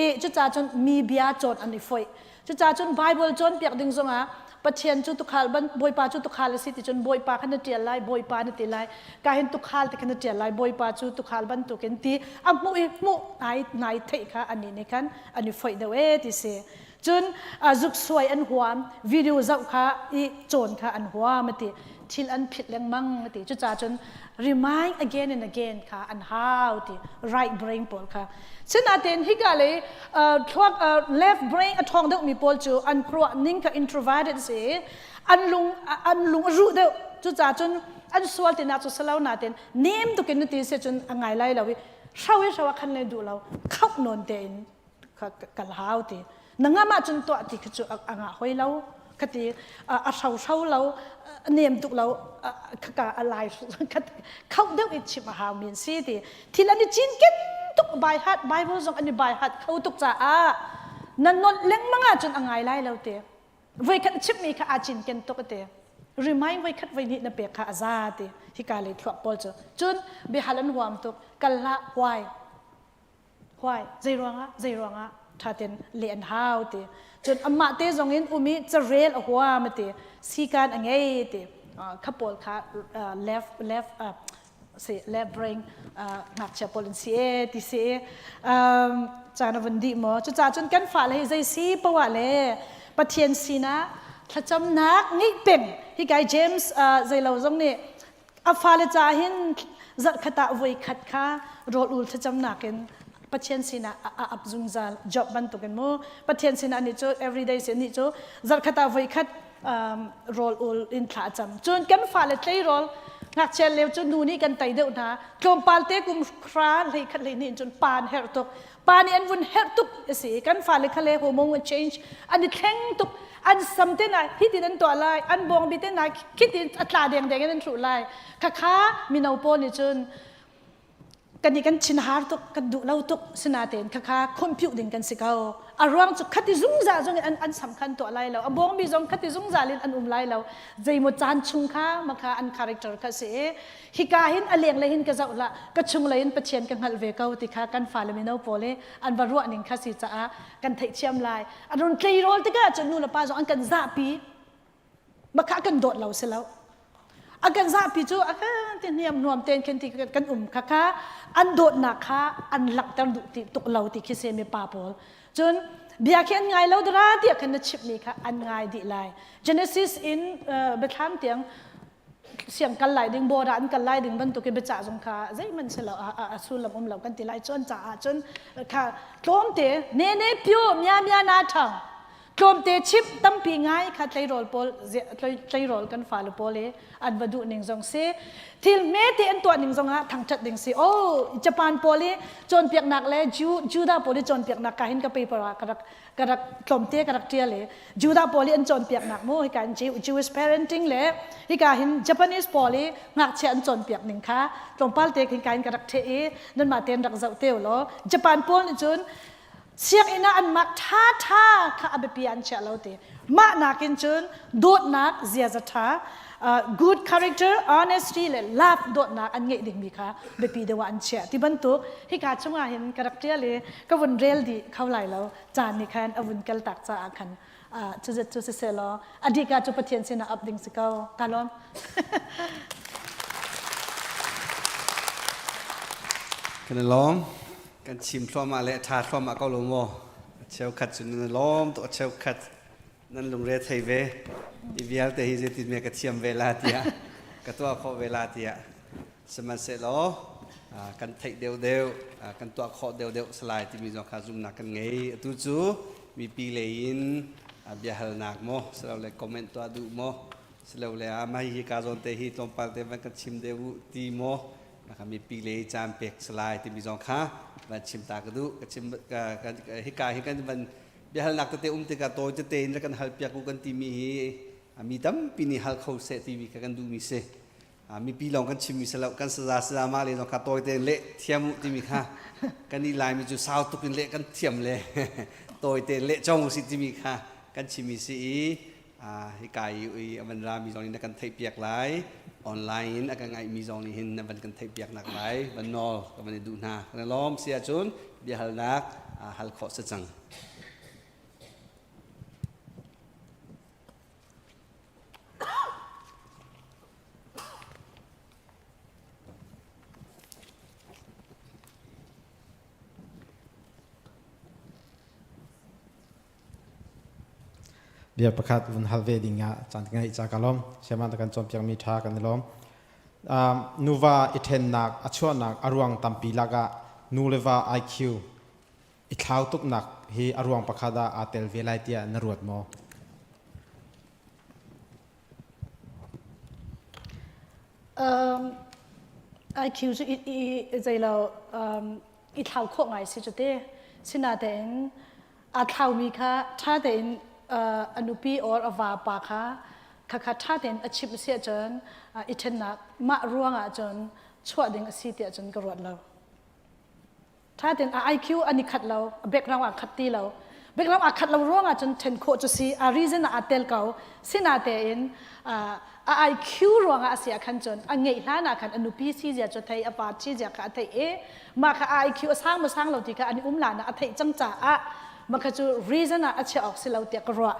i cucaah cun mi bia cawn an i foih. Cucaah cun Bible cawnpiak ding zongah Pathian cu tukhal ban Bawipa cu tukhal a si ti cun Bawipa kha na ṭial lai, Bawipa na ti lai. Ka hin tukhal ti kha na ṭial lai, Bawipa cu tukhal bantukin ti a hmuh i hmuh nai nai theih kha anih nih khan an i foih deuh ee ti si. Cun zuksuai an huam, video zoh kha i cawn kha an huam ati. Thil an phit lengmang ati. Cucaah cun remind again and again kha an hau ti right brain pawl kha. Sinain hika lei thluak left brain a ṭhawng deuhmi pawl cu an khuaruah ning kha introverted si an lung an lung a ruh deuh. Cucaah cun an sual tinak cu salo nain nem tukin na ti si cun a ngai lai lo i hro i hro ah khan le duh lo khauh nawn tein kal hau ti na ngam ahcun tuah ti khi cu a ngah hoi lo khati a hro hro lo nem tuk lo khaka a lai khauh deuh i chim a hau min si ti thil an i cinken tuk by heart bible zong an i by heart kho tuk caah na nolh lengmang ahcun a ngai lai lo ti voikhat chimmi kha aa cinken tuk te remind voikhat voihnih na pek kha a za ti hika lei thluak pawl cu cun biahal an huam tuk kal hlah why Why? Zei ruangah? Zei ruangah? Ṭha tein leh an hau ti. Cun amah te zong in um i carel a huam ti. Sikan a ngei ti. Kha pawl kha left left si left brain ngakchia pawl an si e ti si. Caan a vun dih maw? Cucaah cun kan fale hi zei si poah le Pathian sinah thlacamnak ngeih peng. Hi kai James zeilo zong nih A fale caah hin zarhkhat ah voikhat kha rawl ul thlacamnak in Pathian sinah a ap zungzal. Job bantukin mu Pathian sinah nih cu everyday sin nih cu zarhkhat ah voikhat rawl ul in thla a cam. Cun kan fale tleirawl ngakchia lio cu nu nih kan tei deuh hna. Tlawmpal te kum hra hlei khat hlei hnih in cun pa an herh tuk. Pa nih an vun herh tuk a si. Kan fale kha le hormone change an i thleng tuk. An sam te na hitin an tuah lai, an bawngbi te na khitin a tla deng deng in an hruh lai. Khakha mino pawl nih cun kan i kan thinhar tuk, kan duh lo tuk sinatein khakha compute ding kan si ko. A ruang cu khati zungzal zong in an sam kha an tuah lai lo. A bawngbi zong khati zungzal in an um lai lo. Zeimaw caan chung kha makha an character kha si i hika hin a lenglei hin ka zoh hlah ka chunglei in Pathian ka hngalh ve ko ti kha kan fale mino pawl i an va ruah ning kha si caah kan theihthiam lai an run tleirawl tikah cun nu le pa zong an kan zahpi makha kan dawt lo si lo a kan zahpi cu a kan ti hniam nuam ten khin ti kan um kha kha an dawtnak kha an langhter duh ti tuk lo ti khi se mi pa pawl cun bia khi an ngai lo dara tiah khan na chimh mi kha an ngai dih lai Genesis in biathlam tiang siang kal lai ding border an kal lai ding bantuk in biacah zong kha zeihmanh si lo a sullam um lo kan ti lai cun caah cun kha tlawmte ne ne pyu mya mya na thang tlawmte chim tampi ngai kha tleirawl pawl tleirawl kan fale pawl i an va duh ning zong si thil hme te an tuah ning zong ah thangthat ding si oh Japan pawl i cawnpiaknak le Judah pawl i cawnpiaknak ka hin ka paper ah ka rak ka rak tlawmte ka rak ṭial i Judah pawl i an cawnpiaknak mu hika in Jewish parenting le hika hin Japanese pawl i ngakchia an cawnpiak ning kha tlawmpal te hika in ka rak ṭheh i nanmah tein rak zoh te law Japan pawl nih cun sianginn ah an mak ṭha ṭha kha a biapi an chiah lo ti mah nakin cun dawtnak ziaza ṭha good character honesty le love dawtnak an ngeih dingmi kha biapi deuh ah an chiah ti bantuk hika chungah hin ka rak ṭial i ka vun rel dih kho lai lo caan nih khan a vun kal tak caah khan cuzet cu siseh law a dika cu Pathian sinah ap ding si ko ka lawm Kan i lawm kan chim thluahmah le a ṭha thluahmah ko lo maw a cheukhat cu nan i lawm tuk a cheukhat nan lungre thei ve i vialte hi zeitin me ka thiam ve la tiah ka tuah khawh ve la tiah sihmanhsehlaw kan theih deuhdeuh kan tuah khawh deuhdeuh salai timi zong kha zumnak kan ngei atu cu mipi lei in biahalnak maw silole comment tuah duh maw silole ah mah hi ka zawn te hi tlawmpal te van kan chim deuh u ti maw maka mipi lei caan pek salai timi zong kha van chim ta ka duh ka chim hika hi kan van biahalnak tete um tikah tawi tete in kan hal piak u kan timi hi mi tampi nih hal kho seh timi kha kan duhmi si mipi lawng kan chimmi si lo kan saza saza ma le zong kha tawi tein leh thiam u timi kha kan i laimi cu sau tuk in leh kan thiam le tawi tein leh cong u si timi kha kan chimmi si i hika i a van rami zong nih na kan theihpiak lai online in a kan ngaihmi zong nih hin na van kan theihpiak nak lai van nawl ka van i duh hna kan i lawm si ahcun biahalnak hal khawh si cang. Bia pakhat vun hal ve ding ah caan ka ngeih ca ka lawm. Sayama na kan cawnpiakmi ṭha kan i lawm. Nuva i ṭhennak a chuahnak a ruang tampi lakah nu le va IQ i thlau tuknak hi a ruang pakhat ah aa tel ve lai tiah na ruat maw? IQ cu i zeilo i thlau khawh ngai si cu te. Sinatein aa thlaumi kha ṭha tein a nupi or a vapa kha khakha ṭha tein a chimh si ahcun i ṭhennak mah ruang ah cun chuah ding a si tiah cun ka ruat lo. Ṭha tein a IQ an i khat lo, a background aa khat ti lo. Background aa khat lo ruang ah cun ṭhen khawh cu si, a reason ah aa tel ko. Sinatein a IQ ruangah a si ah khan cun a ngeih hlan ah khan a nupi si zia cu thei, a pa si zia kha a theih i mah kha a IQ a sang maw sang lo ti kha an i um lan ah a theih cang caah mah kha cu reason ah a chiah awk si lo tiah ka ruah.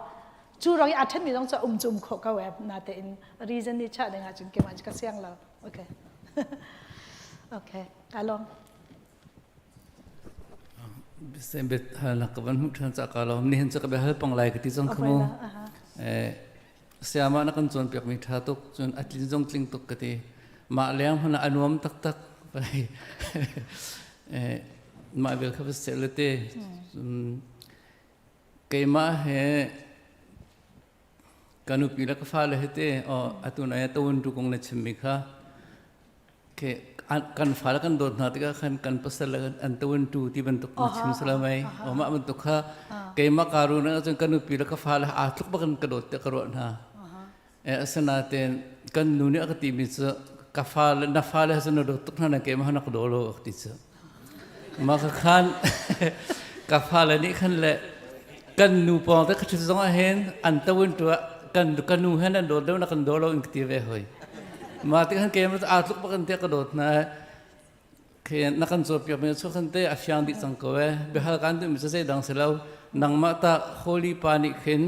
Cu ruang i aa ṭhenmi zong cu um cu um khawh ko ee natein reason nih chiah ding ah cun keimah cu ka siang lo. Okay. okay. Ka lawm. Sembet halnak ka van hmuh ṭhan ca ka lawm. Nihin cu ka bia hal pang lai ka ti cang kha mu. Sayama na kan cawnpiakmi ṭha tuk, cun a tlin zong tling tuk ka ti. Mah leng hmanh ah a nuam taktak. Mah bel kha va seh le te. Keimah he ka nupi le ka fale he te atu nai tawun tu kong na chimmi kha kan fale kan dawt hna tikah khan kan pasal le an tawun tu ti bantuk na chim salamai o mah bantuk kha keimah ka ru na cun ka nupi le ka fale aa tluk bakin ka dawt te ka ruah hna e asinain kan nu nih a ka timi cu ka fale na fale cu na dawt tuk hna na keimah na ka daw lo a ti cu mah ka khan ka fale nih khan le kan nu pawng te ka ṭhut zong ah hin an tawin tu ah kan ka nu hen an dawt deuh na kan daw lo in ka ti ve hoi mah ti khan keimah aa tluk bak in te ka dawt hna Khi na kan cawnpiak mi cu khan te a fiang dih cang ko ee. Biahal kan duhmi cu zeidang si lo. Nangmah tah Holy Pa nih khin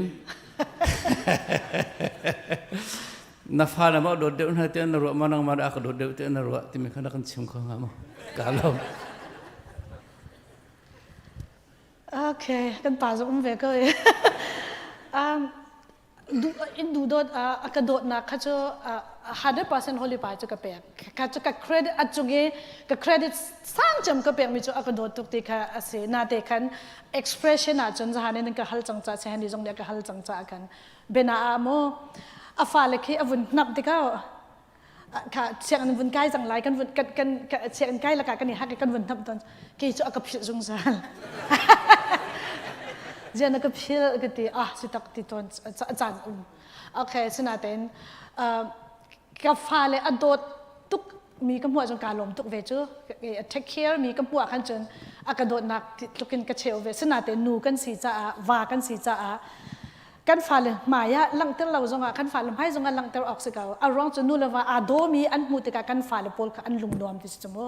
na fa le maw dawt deuh hna tiah na ruah maw nangmah dah a ka dawt deuh tiah na ruah timi kha na kan chim kho hnga maw? Ka lawm. Okay, kan pa zong um ve ko e. In duhdawt a ka dawtnak kha cu 100% Holy Pa cu ka pek. Kha cu ka credit a cung i ka credit sang cem ka pekmi cu a ka dawt tuk ti kha a si. Nate khan expression ah cun zahan in ka hal cang ca si hani zong nih a ka hal cang ca khan bena ah mu a fale khi a vun hnap tikah kha sianginn vun kai cang lai kan vun kan kan sianginn kai lakah kan i hak i kan vun hnap ton kei cu a ka philh zungzal zian a ka philh ka ti ah si tak ti ton caan um okay sinatein ka fale a dawt tuk mi ka hmuh ahcun kaa lawm tuk ve cu take care mi ka hmuh ah khan cun a ka dawtnak tlukin ka cheu ve sinatein nu kan si caah va kan si caah Kan fale hmai ah langhter lo zongah kan fale hmai zongah langhter awk si ko. A ruang cu nu le va aa dawmi an hmuh tikah kan fale pawl kha an lung nuam ti si cu mu.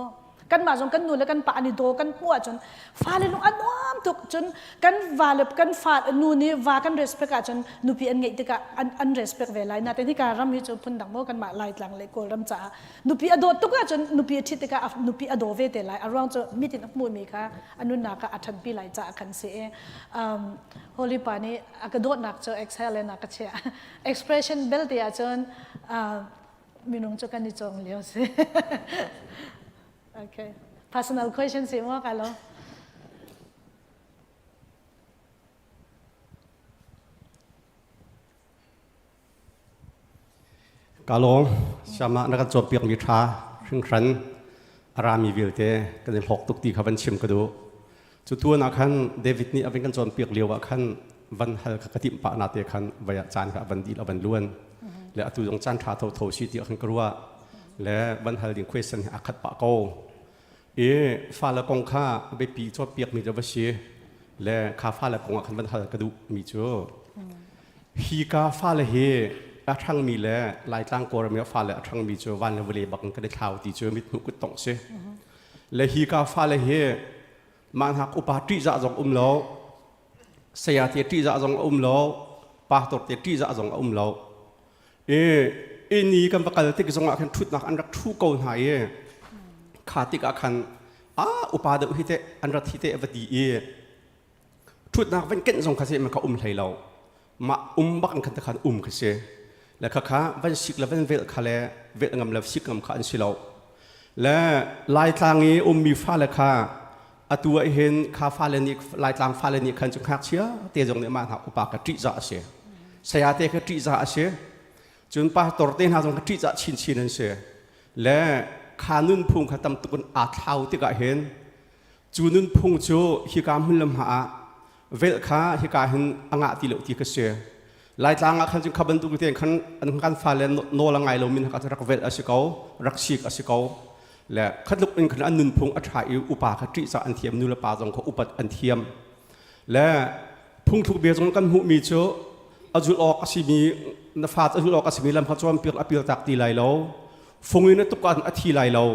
Kanmah zong kan nu le kan pa an i daw kan hmuh ahcun fale lung a nuam tuk. Cun kan va le kan fa nu nih va kan respect ahcun nupi an ngeih tikah an, an respect ve lai. Nain hika ram hi cu phundang maw kanmah Laitlang le Kawlram caah nupi a dawt tuk ahcun nupi a ṭhit tikah nupi a daw ve te lai. A ruang cu mit in a hmuhmi kha a nunnak ah a ṭhanpi lai caah khan si i Holy Pa nih a ka dawtnak cu exhale in a ka chiah. Expression belte ahcun minung cu kan i cawng lio si. okay. Personal question si maw ka lo? Ka lawm. Siama na kan cawnpiakmi ṭha hringhran a rami vialte kan i hlawk tuk ti kha van chim ka duh. Cu tuan ah khan David nih a van kan cawnpiak lio ah khan van hal kha ka timh pah na te khan vai ah caan kha a van dil a van luan. Le atu zong caan ṭha thotho si ti khan ka ruah. Le van hal ding question hi a khat pah ko. I fale kong kha biapi cawnpiakmi cu va si. Le kha fale kong ah khan van hal ka duh mi cu Hi ka fale hi a ṭhangmi le Laitlang Kawlram i a fale a ṭhangmi cu van le vawlei bak in kan i thlau ti cu mithmuh kuttongh si. Le hi ka fale hi mah hnak upa ṭihzah zong um lo, saya te ṭihzah zong a um lo, pastor te ṭihzah zong a um lo. I ini kan va kal tik zongah khan ṭhutnak an rak ṭhu ko hna i kha tikah khan a upa deuh hi teh an rat hi teh va ti i ṭhutnak van kenh zong kha seh ka um hlei lo. Mah um bak in khan khan um kha si. Le kha kha van sik le van vel kha le vel ngam le sik ngam kha an si lo. Le Laitlang i ummi fale kha atu ah hin kha fale nih Laitlang fale nih khan cu ngakchia te zong nih mah hna upa ka ṭihzah a si. Saya te kha ṭihzah a si. Cun pastor te hna zong kha ṭihzah chinchin an si. Le kha nunphung kha tam tuk in aa thlau tikah hin cu nunphung cu hika hmun le hma ah velh kha hika hin a ngah ti lo ti ka si. Laitlang ah khan cun kha bantuk tein khan an kan fale nawl a ngai lomi hna kha rak velh a si ko, rak sik a si ko. Le khatluk in khan an nunphung a ṭha i upa kha ṭihzah an thiam, nu le pa zong kha upat an thiam. Le phungthluk bia zong kan hmuhmi cu a zulh awk a simi na fa a zulh awk a simi lam kha cawnpiak a piltak ti lai lo. Fung in a tuk ahcun a thi lai lo.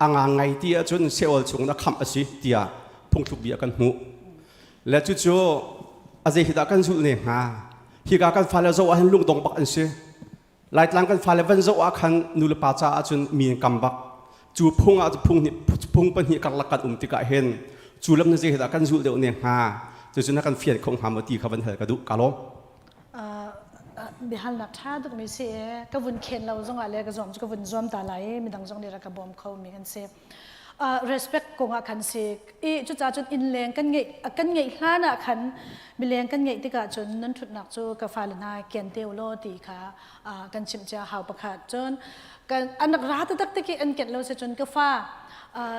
A ngang ngai ti ahcun Seol chung na khamh a si tiah phungthluk bia kan hmuh. Le cucu a zei hi dah kan zulh ne hnga? Hika kan fale zoh ahhin lungdong bak an si. Laitlang kan fale van zoh ah khan nu le pa caah cun mi an kam bak. Cu phung ah phung nih phung pahnih karlak kan um tikah hin cu lam na zei hi dah kan zulh deuh ne hnga? Cucu na kan fian kho hnga maw ti kha van hal ka duh. Ka lawm. Biahalnak ṭha tukmi si ee. Ka vun khen lo zongah le ka zuam cu ka vun zuam ta lai i midang zong nih rak ka bawm kho mi kan si. Respect kong ah khan si i cucaah cun innleng kan ngeih kan ngeih hlan ah khan mileng kan ngeih tikah cun nan ṭhutnak cu ka fale hna kian te ulaw ti kha kan chimh cia hau pakhat cun kan an rak ra taktak tik i an kenh lo si cun ka fa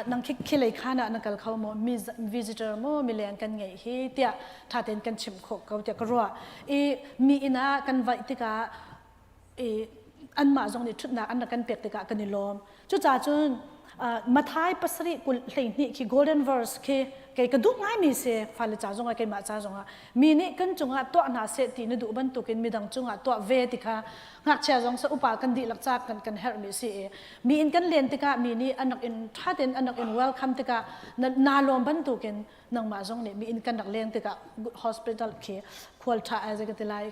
nang khi khilei khan ah na kal kho maw mi visitor maw mileng kan ngeih hi tiah ṭha tein kan chimh khawh ko tiah ka ruah i mi inn ah kan vaih tikah i anmah zong nih ṭhutnak an rak kan pek tikah kan i lawm. Cucaah cun Mathai pasarih kul 12 khi golden verse khi kei ka duh ngaimi si fale ca zongah keimah ca zongah mi nih kan cungah tuah hna seh ti na duh bantukin midang cungah tuah ve ti kha ngakchia zong sa upa kan dihlak ca kan kan herhmi si i mi in kan len tikah mi nih an rak in ṭha tein an rak in welcome tikah na, naa lawm bantukin nangmah zong nih mi inn kan rak leng tikah hospital khi khual ṭha ai zei ka ti lai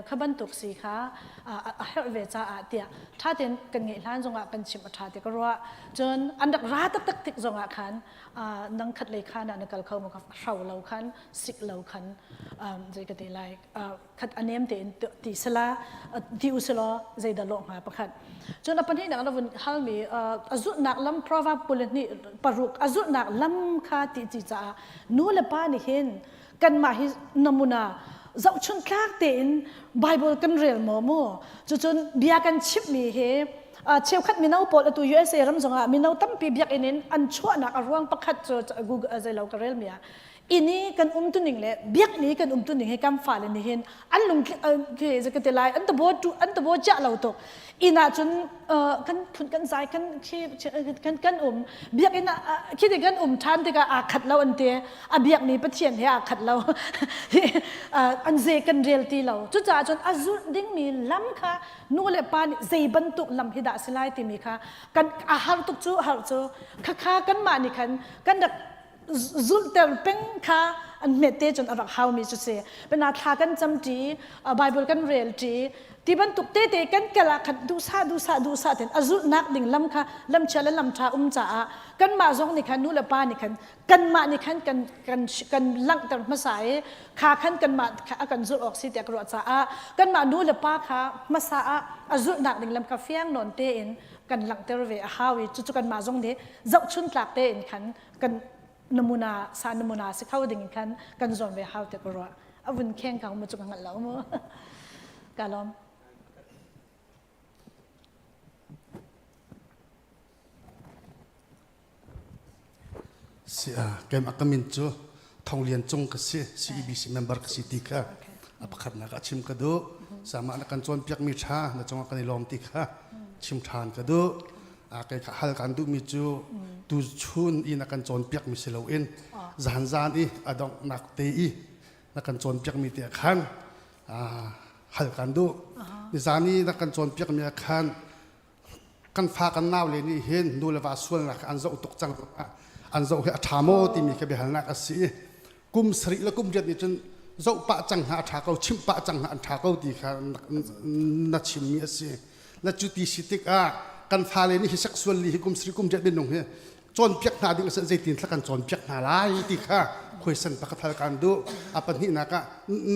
kha bantuk si kha a herh ve caah tiah ṭha tein kan ngeih hlan zongah kan chimh a ṭha ti ka ruah cun an rak ra taktak tik zongah khan nang khat lei khan ah na kal kho ma hro lo khan sik lo khan zei ka ti lai khat a nem tein ti sala ti uselaw zeidah lawh hnga pakhat cun a pahnihnak na vun halmi a zulhnak lam proverb 22 paruk a zulhnak lam kha ti ci caah nu le pa nih hin kanmah hi namuna zohchun tlak tein Bible kan rel maw mu cucun bia kan chimhmi hi cheukhat mino pawl atu USA ram zongah mino tampi biakinn in an chuahnak a ruang pakhat cu Google zeilo ka rel mi ah inn i kan umtuning le biakinn i kan umtuning hi kan fale nih hin an lung khi ka ti lai an tabo tu an tabo chiah lo tuk inn ah cun kan phun kan zai kan khi kan kan um biakinn ah khi ti kan um than tikah aa khat lo an ti a biak mi pathian he aa khat lo an ze kan rel ti lo cucaah cun a zulh dingmi lam kha nu le pa nih zei bantuk lam hi dah si lai timi kha kan a har tuk cu har cu khakha kanmah nih khan kan rak zulhter peng kha an hmete cun a rak haumi cu si pena thla kan cam ṭi Bible kan rel ṭi ti bantuk tete kan kal ah khan duhsah duhsah duhsah ten a zulhnak ding lam kha lamchia le lamṭha um caah kanmah zong nih khan nu le pa nih khan kanmah nih khan kan kan kan langhter hmasa i kha khan kanmah kha a kan zulh awk si tiah ka ruah caah kanmah nu le pa kha hmasa ah a zulhnak ding lam kha fiang nawn tein kan langhter ve a hau i cucu kanmah zong nih zohchun tlak tein khan kan namuna sa namuna si kho ding khan kan zuam ve hau te ka ruah a vun kheng ka mu chu ka ngal lo mu ka lom Si a kem akamin cu Thonglian Cung ka si CEBC member ka si ti kha a pakhatnak ah chim ka duh sama na kan cawnpiak mi tha na cungah kan i lawm ti kha chim than ka duh a kei kha hal kan duh mi cu tu chun i na kan cawnpiak mi si loin zan zan i a donghnak te i na kan cawnpiak mi te khan hal kan duh nizan i na kan cawnpiak mi ah khan kan fa kan nau le nih hin nu le va sualnak an zoh tuk cang an zoh hi a ṭha maw timi kha biahalnak a si i kum sarih le kum riat nih cun zoh pah cang hna a ṭha ko chimh pah cang hna an ṭha ko ti kha na chimmi a si na cu ti si tikah kan fale nih hi sexual li hi kum sarih kum riat minung hi. Cawnpiak hna ding a si zeitin thla kan cawnpiak hna lai ti kha question pakhat hal kan duh. A pahnihnak ah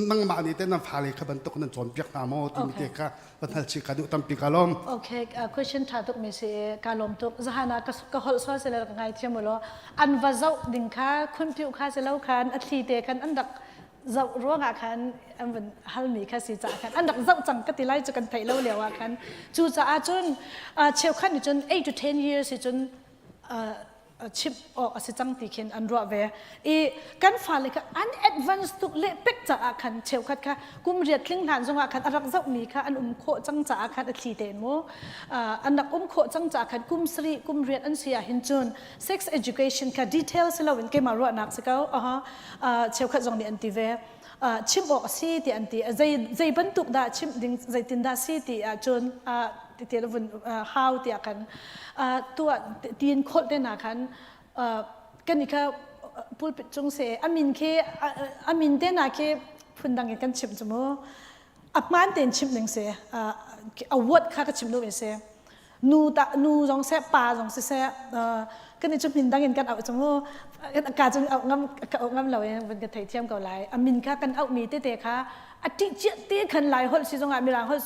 nangmah nih teh nan fale kha bantuk nan cawnpiak hna maw timi te kha van hal chih ka duh tampi ka lawm. Okay, question tha tuk mi si ka lawm tuk. Zahan ah ka holh sual sile ka ngai thiam ulaw an va zoh ding kha khunpiu kha si lo khan a thli te khan an rak zoh ruangah khan an vun halmi kha si caah khan an rak zoh cang ka ti lai cu kan theih lo lio ah khan cucaah cun cheukhat nih cun 8 to 10 years hi cun chimh awk a si cang ti khin an ruah ve i kan fale kha an advance tuk leh pek caah khan cheukhat kha kum riat tling hlan zongah khan a rak zohmi kha an um khawh cang caah khan a thli tein mu an rak um khawh cang caah khan kum sarih kum riat an si ah hin cun sex education kha detail si loin keimah ruahnak si ko aha cheukhat zong nih an ti ve chimh awk a si ti an ti zei zei bantuk dah chimh ding zeitin dah si ti ahcun ti vun hau tiah khan tuah tiin kholh te na khan kan i kha pulpit cung se amin khi amin te na khi phundang in kan chimh cu mu a hmaan tein chimh ning si a word kha ka chim duh mi si nu ta nu zong seh pa zong siseh kan i cu min dang in kan auh cu mu ka cun auh ngam ka auh ngam lo in vun ka thei thiam ko lai a min kha kan auh mi tete kha a ṭih cia te khan lai holh si zongah mirang holh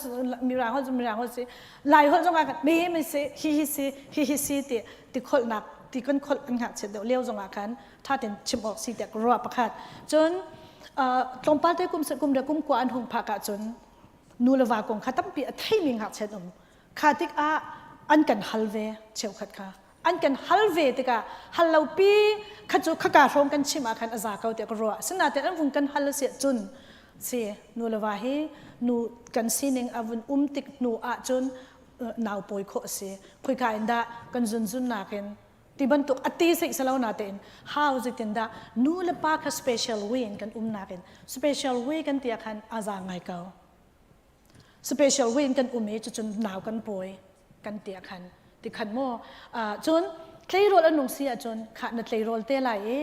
mirang holh mirang holh si lai holh zongah kan mi mi si hi hi si hi hi si ti ti kholhnak ti kan kholh an ngakchiat deuh lio zongah khan ṭha tein chim awk si tiah ka ruah pakhat cun tlawmpal te kum kum le kum kua an hung phak ahcun nu le va kong kha tampi a theimi ngakchiat um Kha tikah an kan hal ve cheukhat kha. An kan hal ve tikah hal lo pi kha cu khaka hrawng kan chim ah khan a za ko tiah ka ruah. Asinain an vung kan hal a si ahcun si nu le va hi nu kan sining a vun um tik hnu ahcun nau pawi khawh a si. Khoika in dah kan zunzun nakin ti bantuk a ti seih salo na tein how zeitin dah nu le pa kha special way in kan um nakin special way kan ti ah khan a za ngai ko. Special way in kan um i cucun nau kan pawi kan ti ah khan ti khan maw cun tleirawl an nung si ahcun khah na tleirawl te lai i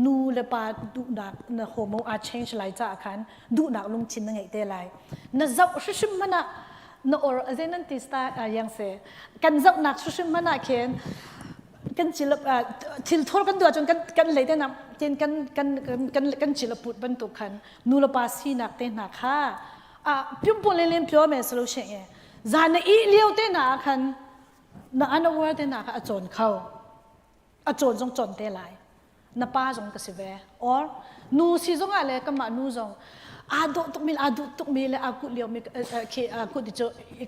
nu le pa duhnak na homo aa change lai caah khan duhnak lungthin na ngeih te lai na zoh hrimhrim hmanh ah na or aze nan ti sta yang se kan zohnak hrimhrim hmanh ah khin kan chil thil thur kan duh ahcun kan kan lei te na tin kan kan kan kan chil a put bantuk khan nu le pa sinak te hna kha a pyum le lem pyo me solution e zan na i liu te na khan na unaware te na kha a chawn kho a chawn zong chawn te lai na pa zong ka si ve or nu si zong ah le kamah nu zong aa dawh tuk mi aa duh tuk mi le aa kuh lio mi khi aa kuh ti cu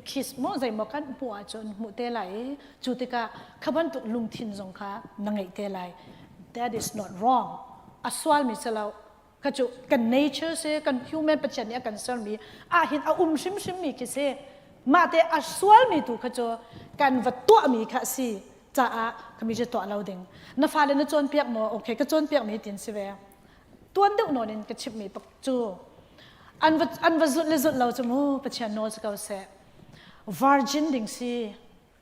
kiss mo zei mo kan hmuh ahcun hmuh te lai i cu tikah kha bantuk lungthin zong kha na ngeih te lai that is not wrong a sual mi si lo kha cu kan nature si kan human Pathian nih a kan sermi ahhin a um hrimhrim mi khi si mah te a sualmi tu kha cu kan va tuahmi kha a si caah kami cu tuah lo ding na fale na cawnpiak maw okay ka cawnpiak mi tin si ve tuan deuh nawn in ka chimhmi pak cu an va an va zulh le zulh lo cu mu Pathian nawl si ko seh virgin ding si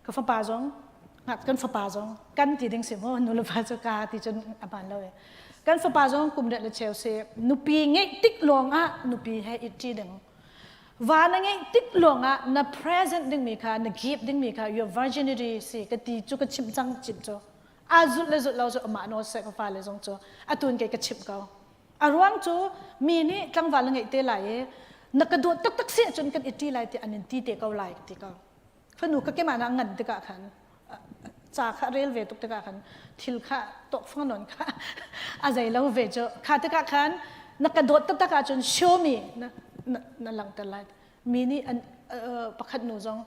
Ka fapa zong kan fapa zong kan ti ding si mu nu le pa cu ka ti cun a hmaan lo e. Kan fapa zong kum riat le cheu si nupi ngeih tik lawng ah nupi he it ṭi ding. Va na ngeih tik lawng ah na present dingmi kha na give dingmi kha your virginity si ka ti cu ka chimh cang chimh cu. A zulh le zulh lo cu amah nawl seh ka fale zong cu atun kei ka chimh ko. A ruang cu mi nih tlangval na ngeih te lai i na ka dawt taktak si ahcun kan i ṭi lai ti an in ti te ko lai ka ti ko. Fanu ka kemah na ngan tikah khan ca kha rel ve tuk tikah khan thil kha tawkfang nawn kha a zei lo ve cu kha tikah khan na ka dawt taktak ahcun show me na na, na langhter lai mi nih an pakhat nu zong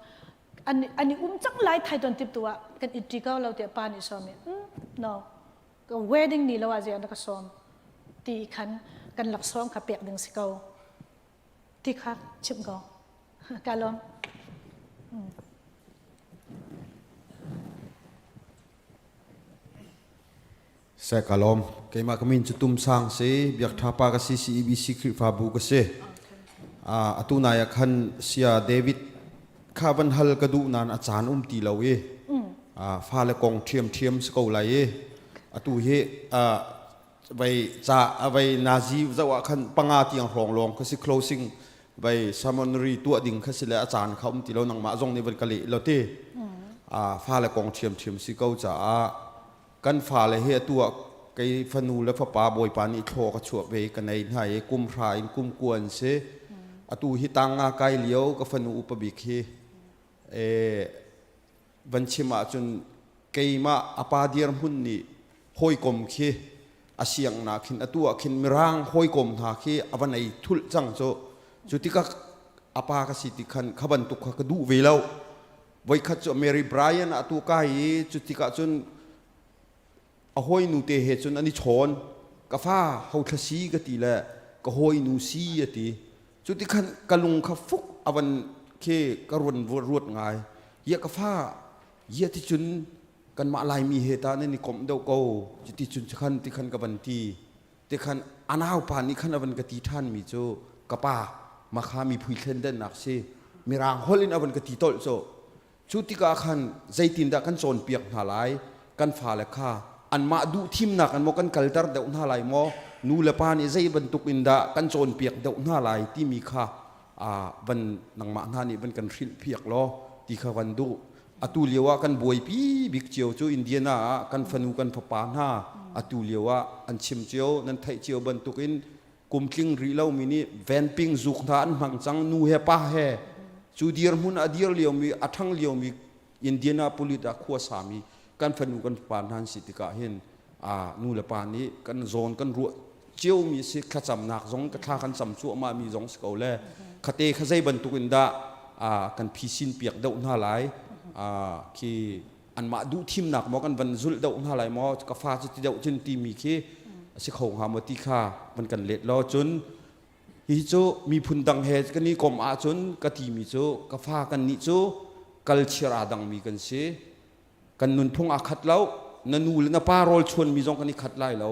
an an i um cang lai thai ton tip tu ah kan i ṭi ko lo tiah pa nih sawm i no ka wedding ni lo ah ziah na ka sawm ti khan kan laksawng kha pek ding si ko ti kha chim ko Ka lawm. Seh ka lawm. Keimah ka min cu Tum Sang si, Biak Tha Pa ka si, CEBC Khrihfabu ka si. Atu nai ah khan Sia David kha van hal ka duh nain a caan um ti lo i fale kong ṭhiamṭhiam si ko lai i atu hi vai ca vai nazi zoh ah khan panga tiang hrawng lawng ka si closing vai seminary tuah ding kha si le a caan kha um ti lo nangmah zong nih van ka leh lo ti a fale kong ṭhiamṭhiam si ko caah Kan fale hi atu ah kei fanu le fapa Bawipa nih thlaw ka chuah ve ka nei hna i kum hra in kum kua an si. Atu hi tang nga kai lio ka fanu upa bik hi van chim ahcun keimah a pa dirhmun nih hawikom khi a siangnak khin atu ah khin mirang hawikom hna khi a va nei thulh cang cu. Cu tikah a pa ka si ti khan kha bantuk kha ka duh ve lo. Voikhat cu Mary Bryan ah atu kai i cu tikah cun a hawinu te he cun an i chawn. Ka fa hothla si ka ti le ka hawinu si a ti. Cu ti khan ka lung kha fuk a van khi ka ruan ruat ngai. Ia ka fa ia ti cun kanmah Laimi he ta nan i komh deuh ko. Cuti cun khan ti khan ka van ti. Ti khan a naupa nih khan a van ka ti ṭhan mi cu ka pa makha miphui thlendennak si mirang holh in a van ka ti tolh cu. Cu tikah khan zeitindah kan cawnpiak hna lai kan fale kha anmah duh thimnak in maw kan kalter deuh hna lai maw nu le pa nih zei bantuk in dah kan cawnpiak deuh hna lai timi kha van nangmah hna nih van kan hrilhpiak law ti kha van duh. Atu lio ah kan buaipi bik cio cu Indiana ah kan fanu kan fapa hna atu lio ah an chim cio nan theih cio bantukin kum tling rih lomi nih vanping zuk hna an hmang cang nu he pa he cu dirhmun a dir liomi a ṭhang liomi Indianapolis ah khua sami kan fanu kan fapa hna an si tikah hin nu le pa nih kan zawn kan ruah ciomi si thlacamnak zong ka thla kan cam cuahmah mi zong si ko le khate kha zei bantuk in dah kan phisin piak deuh hna lai khi anmah duh thimnak maw kan van zulh deuh hna lai maw ka fa cu ti deuh cun timi khi a si kho hnga maw ti kha van kan let law cun hi cu miphun dang he kan i kom ahcun ka timi cu ka fa kan nih cu culture aa dangmi kan si kan nunphung aa khat lo na nu le na pa rawl chuanmi zong kan i khat lai lo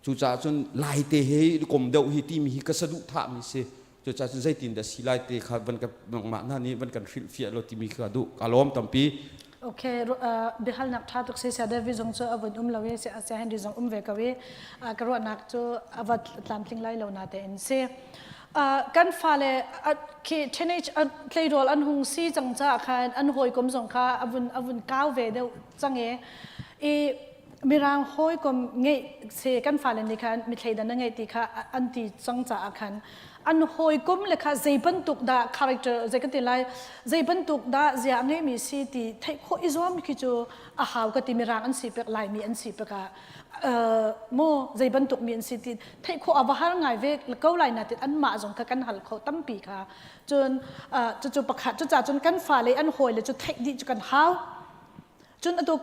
cucaah cun laite he i kom deuh hi timi hi ka saduh thahmi si cucaah cun zeitin dah si lai te kha van ka nangmah hna nih van kan hrilhfiah lo timi kha duh ka lawm tampi. Okay, biahalnak ṭha tuk si sia David zong cu a vun um lo i sia Henry zong um ve ko i ka ruahnak cu a va tlamtling lai lo na tein si. Kan fale khi teenage tleirawl an hung si cang caah khan an hawikom zong kha a vun a vun kau ve deuh cang i i mirang hawikom ngeih se kan fale nih khan mithleidan na ngeih ti kha an ti cang caah khan an hawikom le kha zei bantuk dah character zei kan ti lai zei bantuk dah zia a ngeimi si ti theih khawh i zuam khi cu a hau ka ti mirang an si pek laimi an si pek ah mu zei bantuk mi an si ti theih khawh a va har ngai ve ko lai na ti anmah zong kha kan hal kho tampi kha cun cucu pakhat cucaah cun kan fale an hawile cu theih dih cu kan hau cun atu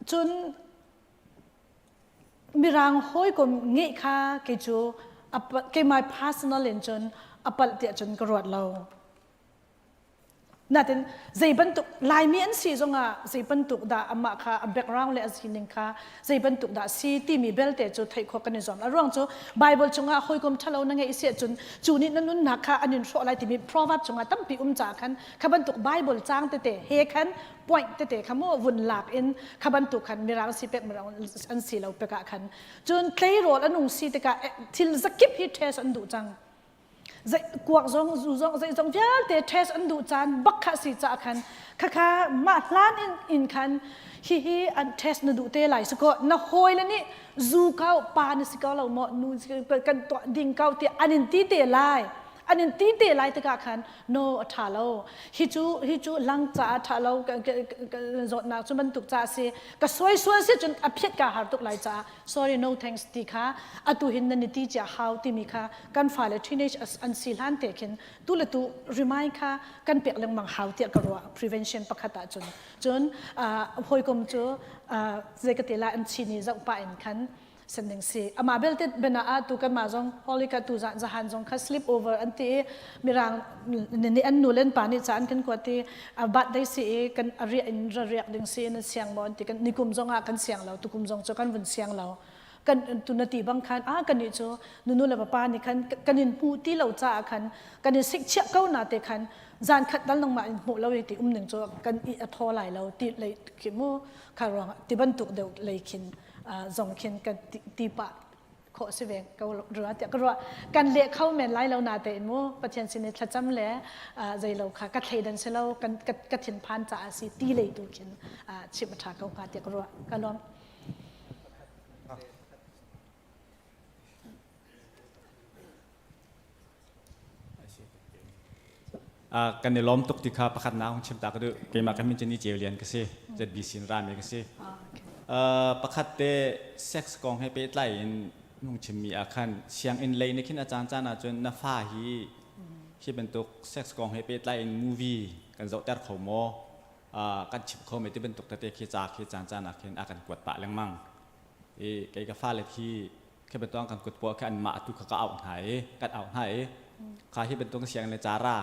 cun mirang hawikom ngeih kha kei cu keimah personal in cun a palh tiah cun ka ruat lo. Natin zei bantuk Laimi an si zongah zei bantuk dah amah kha a background le a sining kha zei bantuk dah si timi belte cu theih khawh kan i zuam. A ruang cu Bible chungah hawikom ṭhalo na ngeih si ahcun cu nih na nunnak kha an in hrawh lai timi proverb chungah tampi um caah khan kha bantuk Bible caang tete he khan point tete kha mu vun lak in kha bantuk khan mirang si pek mirang an si lo pek ah khan cun tleirawl an ung si tikah thil zakip hi test an duh cang zei kuak zong zu zong zei zong vialte test an duh caan bak kha si caah khan khakha mah hlan in in khan hihi an test na duh te lai si ko na hawi le nih zu kau pa na si ko lo maw nu kan tuah ding kau ti an in ti te lai an in ti te lai tikah khan no a ṭha lo hi cu hi cu lang caah ṭha lo zawtnak cu bantuk caah si ka suai sual si cun a phiat ka har tuk lai caah sorry no thanks ti kha atu hin nan i ti cia hau timi kha kan fale teenage an si hlan te khin tu le tu remind kha kan pek lengmang hau tiah ka ruah prevention pakhat ah cun cun hawikom cu zei ka te la an chini zoh pah in khan sen ding si amah belte bena ah tu kan mah zong holy ka tu zan zahan zong kha sleep over an ti i mirang ni an nu len pa nih ca an kan kuat i birthday si i kan riah in ra riak ding si in siang maw an ti kan nikum zong ah kan siang lo tukum zong cu kan vun siang lo kan tu na ti bang khan a kan nih cu nunu le papa nih khan kan in hmu ti lo caah khan kan in sik chiah ko na te khan zan khat dal nangmah in hmuh lo i ti um ning cu kan i a thaw lai lo ti lei khi mu kha ruang ti bantuk deuh lei khin zong khin kan ti pah khawh si ve ko rua tiah ka ruah kan leh kho men lai lo na tein mu Pathian sin i thlacam le zei lo kha ka thleidan si lo kan ka thinphan caah si ti lei tu khin chim a ṭha ko hnga tiah ka ruah ka lawm. Kan i lawm tuk ti kha pakhat na hung chim ta ka duh. Keimah ka min cu Ni Ceu Lian ka si. ZBC in rami ka si. Pakhat te sex kong he pehtlai in hung chimmi ah khan sianginn lei nih khin a caan caan ahcun na fa hi hi bantuk sex kong he pehtlai in movie kan zohter kho maw? Kan chim kho mei ti bantuk tete khi ca khi caan caan ah khin a kan kuat pah lengmang. I kei ka fale khi khi bantuk kan kut puah khi anmah tu kha ka auh hna i kan auh hna i kha hi bantuk sianginn le cara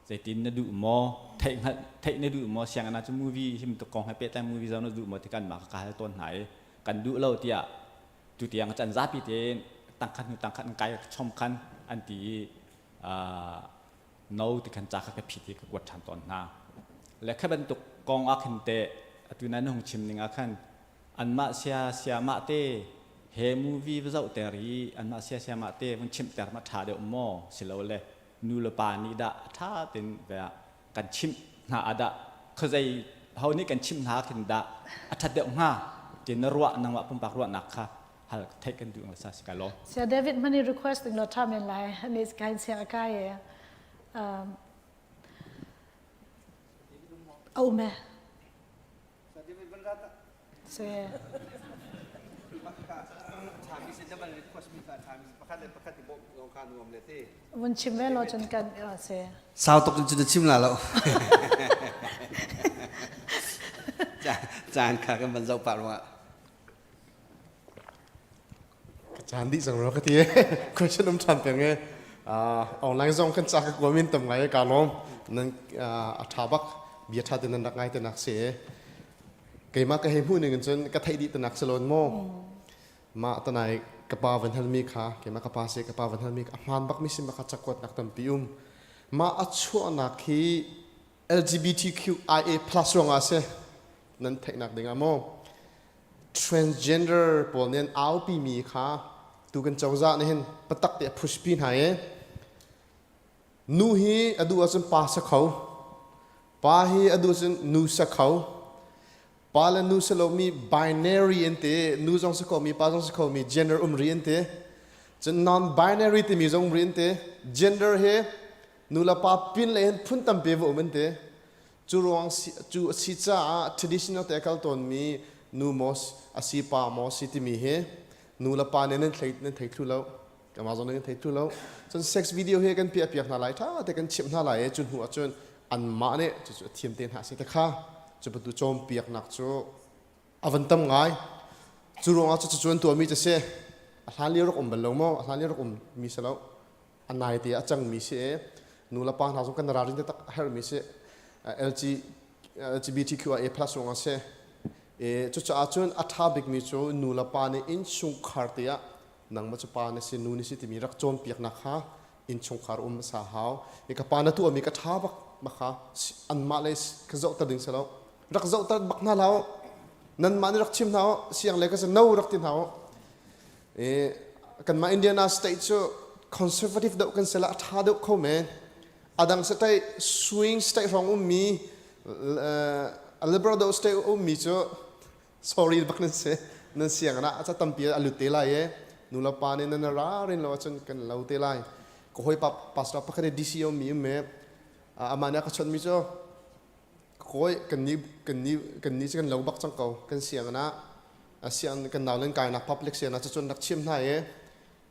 zeitin na duh maw theih hngalh theih na duh maw sianginn ah cu movie hi bantuk kong he pehtlai movie zoh na duh maw ti kan mah ka hal tawn hna i kan duh lo tiah tu tiang can zapi tein tangkhat hnu tangkhat an kai chom khan an ti i no ti khan ca kha ka phit i ka kuat ṭhan tawn hna le kha bantuk kong ah khin teh atu nan hung chim ning ah khan anmah sia siamah te he movie va zohter i anmah sia siamah te vun chimhter ma ṭha deuh maw silole nu le pa nih dah a ṭha tein ve kan chimh hna ah dah khuazei ho nih kan chimh hna khin dah a ṭhat deuh hnga ti na ruah nangmah pumpak ruahnak kha hal theih kan duh sa si ka lo Sia David mani request ding lo ṭha men lai ni kain siang a kai e um e Si. Vun chim ve law cun kan si. Sau tuk cun na chim la lo. Caan kha kan van zoh pah ruangah. Ka caan dih cang rua ka ti. Question um ṭhan peng e. Online zong kan ca ka kuam in tam ngai ka lawm. Nan a ṭha bak bia ṭha te nan rak ngai te nak si. Keimah ka hei hmuh ning in cun ka theih dih te nak si lawn maw. Mah tanai ka pa van hal mi kha keimah ka pa si ka pa van hal mi a hmaan bak mi sim bak cakuat nak tampi um. Mah a chuahnak hi LGBTQIA plus ruangah si nan theihnak ding ah maw transgender pawl nih an aupi mi kha tu kan cozah nih hin patak te a pushpi hna i nu hi a duh ahcun pa sa kho pa hi a duh ahcun nu sa kho pa le nu si lomi binary an ti nu zong si kho mi pa zong si kho mi gender um ri an ti cun non binary timi zong um ri an ti gender hi nu le pa pin le hin phun tampi va um an ti Cu ruang cu a si caah traditional te a kal tawnmi nu maw a si pa maw si timi hi nu le pa nih nan thei nan thei thlu lo kanmah zong nih kan thei thlu lo cun sex video hi kan piah piak hna lai ṭha te kan chimh hna lai i cu hnu ahcun anmah nih cucu a thiam te hna si te kha cu bantuk cawnpiaknak cu a van tam ngai cu ruangah cu cu an tuahmi cu si a hlan lio rak um bal lo maw a hlan lio rak um mi si lo a nai te a cangmi si i nu le pa hna zong kan ralrin taktak a herhmi si LG, LGBTQIA plus zong a si i cucaah cun a ṭha bikmi cu nu le pa nih innchungkhar te ah nangmah cu pa na si nu na si timi rak cawnpiaknak kha innchungkhar um hmasa hau i ka pa na tuahmi ka ṭha bak bak kha anmah le ka zohter ding si lo rak zohter bak hna hlah u nanmah nih rak chim hna u siang le ka si no rak ti hna u I kanmah Indiana state cu conservative deuh kan si la a ṭha deuh kho men. A dang state swing state hrawng ummi a liberal deuh state ummi cu sorry bak nan si. Nan siang ah a tampi a lut te lai i nu le pa nih nan ra rin lo ahcun kan lo te lai. Ka hawi pa pastor pakhat i DC ummi um i amah nih a ka chawnhmi cu kawi kan nih kan nih kan nih cu kan lo bak cang ko kan sianginn ah siang kan nau len kainak public sianginn ah cun rak chim hna i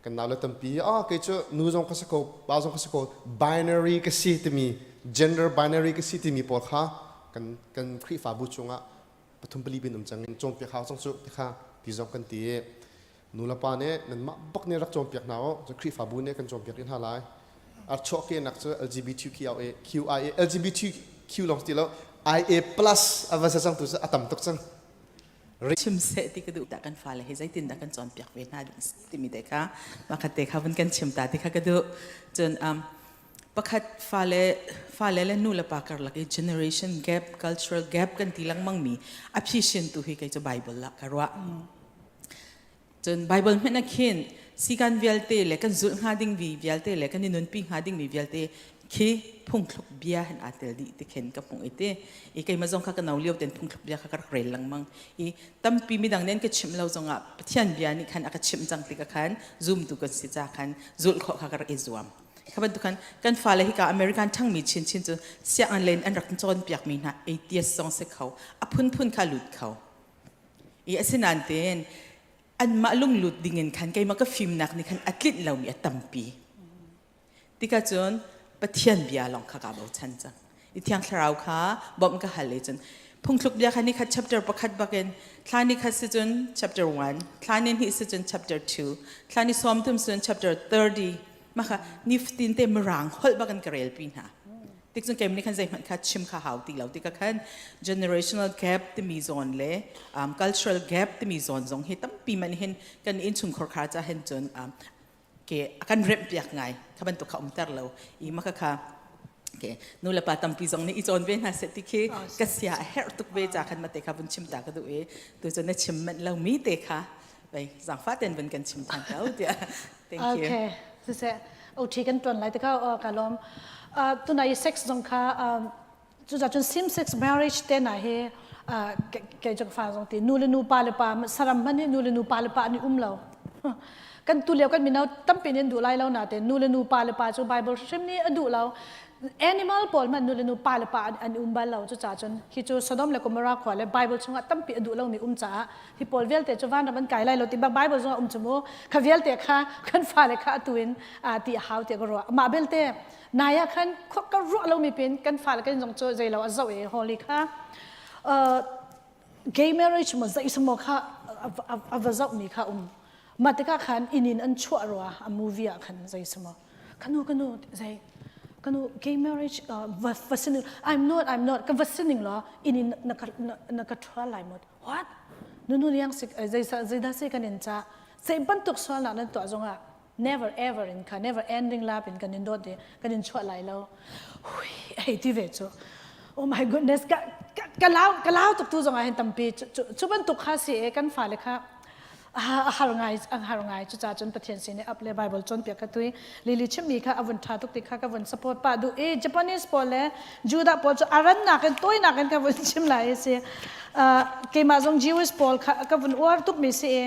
kan nau le tampi ah kei cu nu zong ka si ko pa zong ka si ko binary ka si timi gender binary ka si timi pawl kha kan kan Khrihfabu chungah pathum pali bin um cang in cawnpiak hau cang cu ti kha ti zong kan ti i nu le pa nih nanmah bak nih rak cawnpiak hna u cu Khrihfabu nih kan cawnpiak rih hna lai a chuahkehnak cu LGBTQIA QIA LGBTQ lawng ti lo IA plus a va sa cang tu cu a tam tuk cang chim seh ti ka duh dah kan fale hi zeitin dah kan cawnpiak ve hna ding timi te kha pakhat te kha vun kan chim ta ti kha ka duh cun um, pakhat fale fale le nu le pa karlak i generation gap cultural gap kan ti lengmang mi a phi tu hi kei cu bible la ka ruah Cun Bible hmanh ah khin sikan vialte le kan zulh hnga ding vi vialte le kan i nunpi hnga ding mi vialte khi phungthluk bia hin aa tel dih ti khin ka hmuh i ti i keimah zong kha ka no lio ten phungthluk bia kha ka rak rel lengmang i tampi midang nih an ka chimh lo zongah Pathian bia nih khan a ka chimh cang tikah khan zumtu kan si ca khan zulh khawh kha ka rak i zuam. Kha bantuk khan kan fale hika American ṭhangmi chinchin cu sianginn len an rak cawnpiakmi hna atheist zong si kho, a phunphun kha lut kho. I asinain tein anmah lunglut dingin khan keimah ka fimnak nih khan a tlinh lomi a tampi. Tikah cun Pathian bia lawng kha kaa bochan cang. I Thiang Thlarau kha bawmh ka hal i cun phungthluk bia kha ni khat chapter pakhat bakin thla ni khat si cun chapter 1, thla ni hnih si cun chapter 2, thla ni sawm thum si cun chapter 30 mah kha nifatin te mirang holh bakin ka relpi hna. Tik cun keimah nih khan zeihmanh kha chim kha hau ti lo tikah khan generational gap timi zawn le um, cultural gap timi zawn zong hi tampi man hin kan innchungkhar kha cha hen cun um, ke a kan remh piak ngai kha bantuk kha umter lo i maka kha ke nu le pa tampi zong nih i cawn ve hna seh ti khi ka sia a herh tuk ve ca khan mate kha vun chim ta ka duh i tu cu na chim manh lo mi te kha bei zangfa ten vun kan chim than ko tiah thank you okay siseh OT kan tuan lai te kha ka lom tunai sex zong kha Cucaah cun same sex marriage te hna hi kei cu ka fa zong ti nu le nu pa le pa saram hmanh hi nu le nu pa le pa an i um lo. Kan tu lio kan mino tampi nih an duh lai lo nain nu le nu pa le pa cu Bible hrim nih a duh lo. Animal pawl hmanh nu le nu pa le pa an um bal lo. Cucaah cun hi cu Sodom le Gomorrah khua le Bible chungah tampi a duh lomi um caah hi pawl vialte cu vanram an kai lai lo ti bak Bible zongah um cu mu. Kha vialte kha kan fale kha atu in ti a hau tiah ka ruah. Mah belte Nai ah khan ka ruah lomi pin kan fale kan zong cu zeilo a zoh i Holly kha gay marriage mo zei mo kha a va zoh mi kha um mah tikah khan inn in an chuah rua a movie ah khan zei mo kanu kanu zei kanu gay marriage va va sining I'm not I'm not ka va sining law inn in na ka na ka thua lai mo what nunu liang sik zei zei dah se kan in cha zei bantuk sualnak nan tuah zongah never ever in kha never ending love in kan in dawt i kan in chuah lai lo hui hei ti ve cu oh my goodness ka ka lau ka lau tuk tu zong ah hin tampi cu bantuk kha si e kan fale kha a har ngai a har ngai cu ca cun Pathian sin i up le Bible cawnpiak ka tui Lily chimmi kha a vun tha tuk ti kha ka vun support pa duh i Japanese pawl le Judah pawl cu aran nakin toi nakin ka vun chim lai si keimah zong Jewish pawl kha ka vun uar tuk mi si i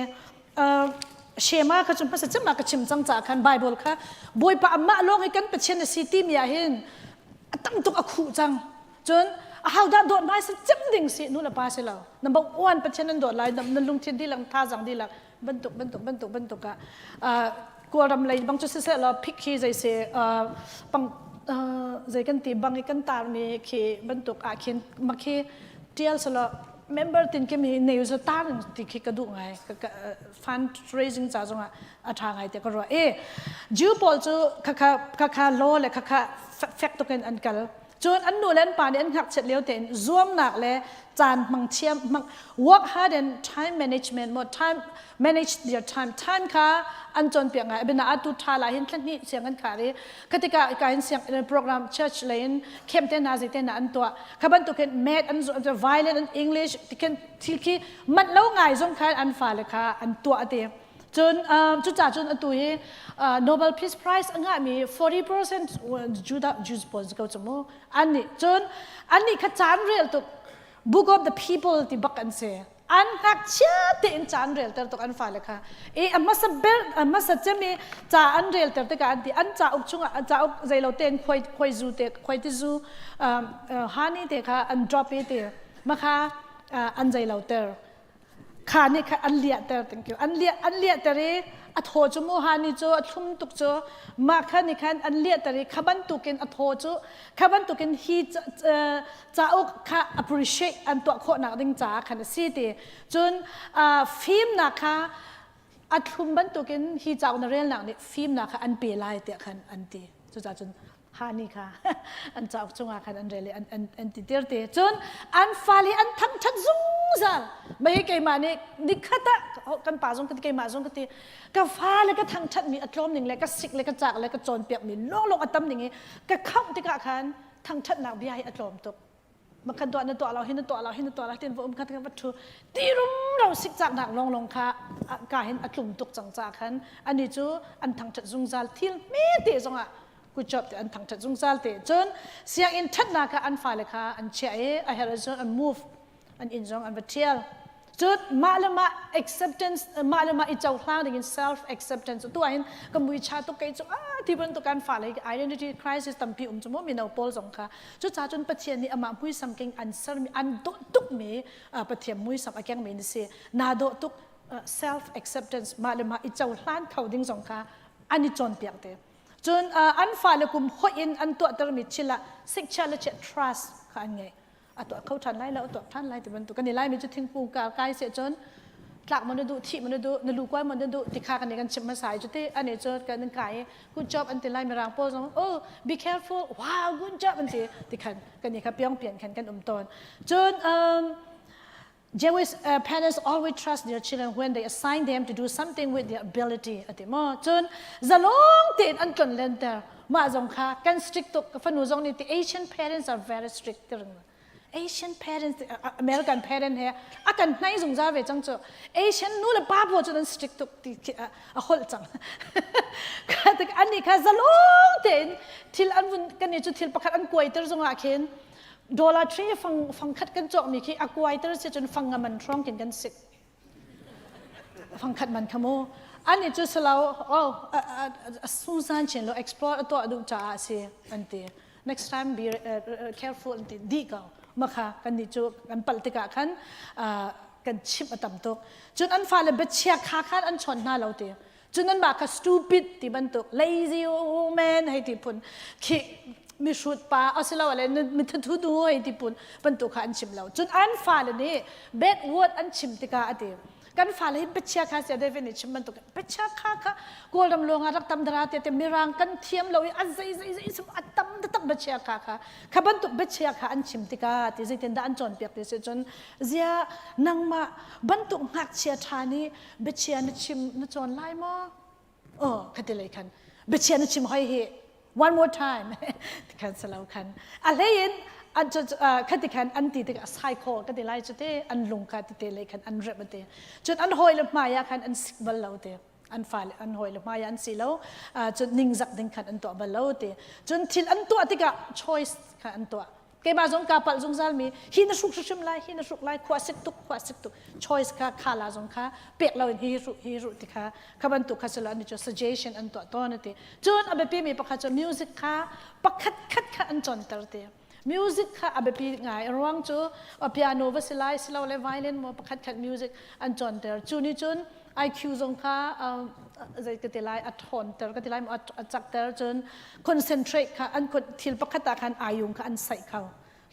Shema kha cu hmasa cem ah ka chim cang caah khan Bible kha Bawipa amah lawng hi kan Pathian a si timi ah hin a tam tuk a khuh cang. Cun ahodah dawt hmai sa cem ding si nu le pa si lo. Number one Pathian nan dawt lai nan lungthin dihlak thazang dihlak bantuk bantuk bantuk bantuk ah Kawlram lei bang cu siseh law phik khi zei si pang zei kan ti bang i kan tarmi khi bantuk ah khin makhi tial selaw member tin kim hi nei zo tar ti khi ka duh ngai fundraising ca zongah a tha ngai te ka ruah e Jew pawl cu khakha khakha law le khakha fek tukin an kal cun an nu le an pa nih an ngakchiat lio tein zuamnak le caan hmang thiam hmang work hard and time management mo time manage their time time kha an cawnpiak ngai abina atu tha la hin thla hnih siang an khar i khatika ka hin siang program church lei in khem te na te na an tuah kha bantukin math an zu violin an english tikin thil khi manh lo ngai zong khan an fale kha an tuah te cun cuca cun atu hi Nobel Peace Prize a ngahmi 40% Judah Jews pawl ko cu mu an nih cun an nih kha caan rel tuk Book of the People ti bak an si an ngakchia tein ca an relter tuk an fale kha i a hmasa ber a hmasa cem i ca an relter tikah an ti an cauk chungah an cauk zeilo tein khuai khuai zu te khuai ti zu honey te kha an drop i ti makha an zeilo ter kha nih kha an liahter thank you an liah an liahter i a thaw cu mu hani cu a thlum tuk cu mah kha nih khan an liahter i kha bantukin a thaw cu kha bantukin hi cauk kha appreciate an tuah khawhnak ding caah khan a si ti cun fimnak kha a thlum bantukin hi cauk na relnak nih fimnak kha an pe lai tiah khan an ti cucaah cun hani kha an cauk chungah khan an rel i an, an, an ti tir ti cun an fale an thangṭhat zungzal mei keimah nih nikhat ah kan pa zong ka ti keimah zong ka ti ka fale ka thangṭhat mi a tlawm ning le ka sik le ka cak le ka cawnpiak mi lawnglawng a tam ning i ka khamh tikah khan thangṭhatnak bia hi a tlawm tuk makhan tuah na tuah lo hi na tuah lo hi na tuah lo tin va um kha va thu ti rumro sikcaknak longlong kha ka hin a tlum tuk cang ca khan ani cu an thangṭhat zungzal thil hme te zongah good job te an thangṭhat zungzal te cun sianginn ṭhatnak kha an fale kha an chiah i a herh cun an move an inn zong an va ṭhial. Cun mah le mah acceptance, mah le mah i cohlang ding in self acceptance tu ahhin ka mui cha tuk kei cu ah ti bantuk kan fale identity crisis tampi um cu mu mino pawl zong kha. Cucaah cun Pathian nih amah muisam keng an sermi an dawh tukmi Pathian muisam a kengmi na si. Naa dawh tuk self acceptance mah le mah i cohlan kho ding zong kha an i cawnpiak te. Cun an fale kum hoih in an tuahtermi thil ah sikchia le chiah trust kha an ngei. A tuah kho ṭhan lai lo, a tuah ṭhan lai ti bantuk. Kan i Laimi cu thingkung kar kai seh cun tlak maw na duh, thih maw na duh, na lu kuai maw na duh ti kha kan i kan chimh hmasa i cuti ani cu kan kai i good job an ti lai mirang pawl zong oh be careful wow good job an ti ti khan kan i kha piong pian khan kan um tawn. Cun um, Jewish uh, parents always trust their children when they assign them to do something with their ability ati mo cun zalong tein an tlon lenter mah zong kha kan strict tuk ka fanu zong nih ti Asian parents are very strict tiring Asian parents American parent he a kan hnai zungzal ve cang cu Asian nu le pa pawl cu an strict tuk ti a holh cang ani kha zalong tein thil an vun kan ni cu thil pakhat an kuaiter zongah khin Dollar tree fang fang khat kan cawkmi khi a kuaiter si cun fang nga man hrawng kin kan sik. Fang khat man kha mu. Ani cu salo oh Susan chin lo explore a tuah duh caah si an ti. Next time be uh, careful an ti di ko. Makha kan nih cu kan palh tikah khan uh, kan chimh a tam tuk. Cun an fale biachia kha khan an chawn hna lo ti. Cun anmah kha stupid ti bantuk lazy woman hei ti phun khi mihrut pa asilole mithathu nu hei ti phun bantuk kha an chim lo. Cun an fale nih bad word an chim tikah a ti. Kan fale hi biachia kha sia David nih chim bantuk biachia kha kha Kawlram lawng ah rak tam dara te te mirang kan thiam lo i a zei zei zei sim a tam taktak biachia kha kha kha bantuk biachia kha an chim tikah ti zeitin dah an cawnpiak ti si cun zia nangmah bantuk ngakchia ṭha nih biachia na chim na cawn lai maw oh khati lei khan biachia na chim hoi hi one more time khan salo khan a hlei in an khati khan an ti tik a sai kho ka ti lai chu te an lung kha ti te lei khan an rep te cun an hawi le hmai ah khan an sik bal lo te an fale an hawi le hmai an si lo cun ningzak ding khan an tuah bal lo te cun thil an tuah tikah choice kha an tuah Keimah zong kaa palh zungzal mi hi na hruk hrimhrim lai hi na hruk lai khua sik tuk khua sik tuk choice kha kha la zong kha pek lo in hi hruk hi hruk ti kha kha bantuk kha silo an cu suggestion an tuah tawn ati cun a biapi mi pakhat cu music kha pakhat khat kha an cawnter ti music kha a biapi ngai ruang cu piano va si lai silo le violin mo pakhat khat music an cawnter cu ni cun IQ zong kha zei ka ti lai a ṭhawnter ka ti lai a cakter cun concentrate kha an thil pakhat ah khan ayung kha an saih kho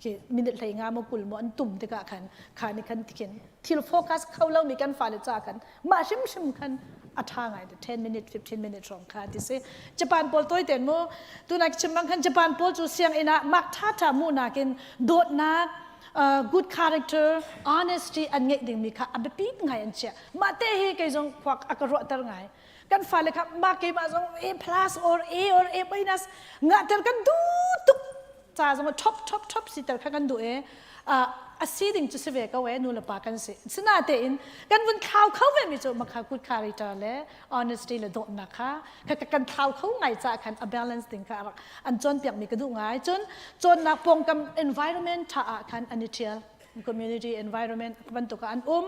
khi minute hlei nga maw 20 maw an tum tikah khan kha ni khan tikhin thil focus kho lo mi kan fale ca khan mah hrimhrim khan a ṭha ngai 10 minute 15 minute hrawng kha ti si Japan pawl toi ten mu tunak chim bang khan Japan pawl cu sianginn ah mak ṭha ṭha mu nakin dawtnak uh, good character honesty an ngeih dingmi kha a biapi ngai an chiah mah te hi kei zong khua a ka ruahter ngai kan fale kha mah keimah zong A plus or A or A minus ngahter kan duh tuk ca zong top top top siter kha kan duh e a si ding cu si ve ko e nu le pa kan si sinatein kan vun thlau kho ve mi cu makha good character le honesty le dawtnak kha kan thlau kho ngai ca khan a balance ding kha an cawnpiak mi ka duh ngai cun cawnnak pawngkam environment tha ah khan an i thial community environment bantuk ah an um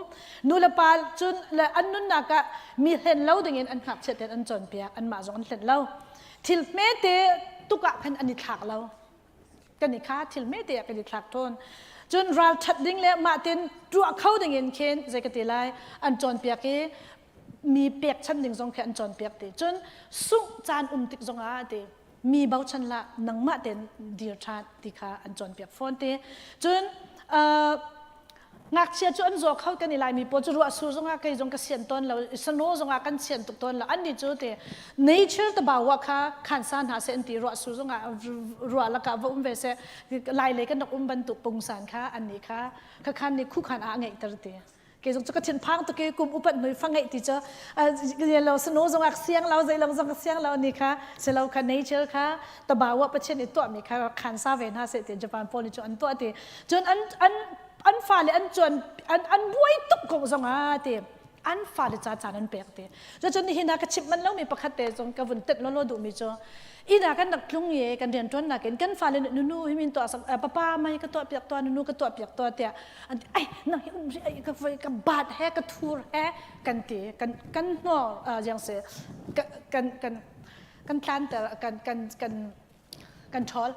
nu le pa cun le an nunnak ah mi hlen lo ding in an ngakchiat ten an cawnpiak anmah zong an hlen lo thil hmete tuk ah khan an i thlak lo kan i kha thil hmete ah kan i thlak tawn cun ral that ding le mah tin tuah kho ding in khin zei ka ti lai an cawnpiak i mi pekchan ding zong khi an cawnpiak ti cun sungh caan um tik zong ah ti mi bochan hlah nangmah ten dir ṭhan ti kha an cawnpiak fawn te cun uh, ngakchia cu an zaw kho kan i laimi pawl cu ruah sur zongah kei zong ka sian tawn lo sano zongah kan sian tuk tawn lo an nih cu te nature ta bawa kha khan sa hna se an ti ruah sur zongah ruah lakah va um ve se lai lei kan rak um bantuk pungsan kha an nih kha kha khan nih khu khan a ngeihter ti Kei zong cu ka thinphang tuk i kum upat hnu fa ngeih ti cu lo sano zong ak siang lo zei long zong ka siang lo ni kha silo kha nature kha tabawa Pathian i tuah mi kha khan sa ve hna seh ti Japan pawl nih cu an tuah ti cun an an an fale an cuan an an buai tuk ko zong ah ti. An fale ca caan an pek ti. Cucun nihin ah ka chimh manh lomi pakhat te zong ka vun tenh lawlaw duhmi cu inn ah kan rak tlung i kan rianṭuan nakin kan fale nih nunu hi min tuah sak papa mai ka tuah piak tuah nunu ka tuah piak tuah tiah an ti ai nang hi um ri ka voi ka bat he ka thur he kan ti kan kan hnor jiang se kan kan kan tlanter kan kan kan kan ṭhawl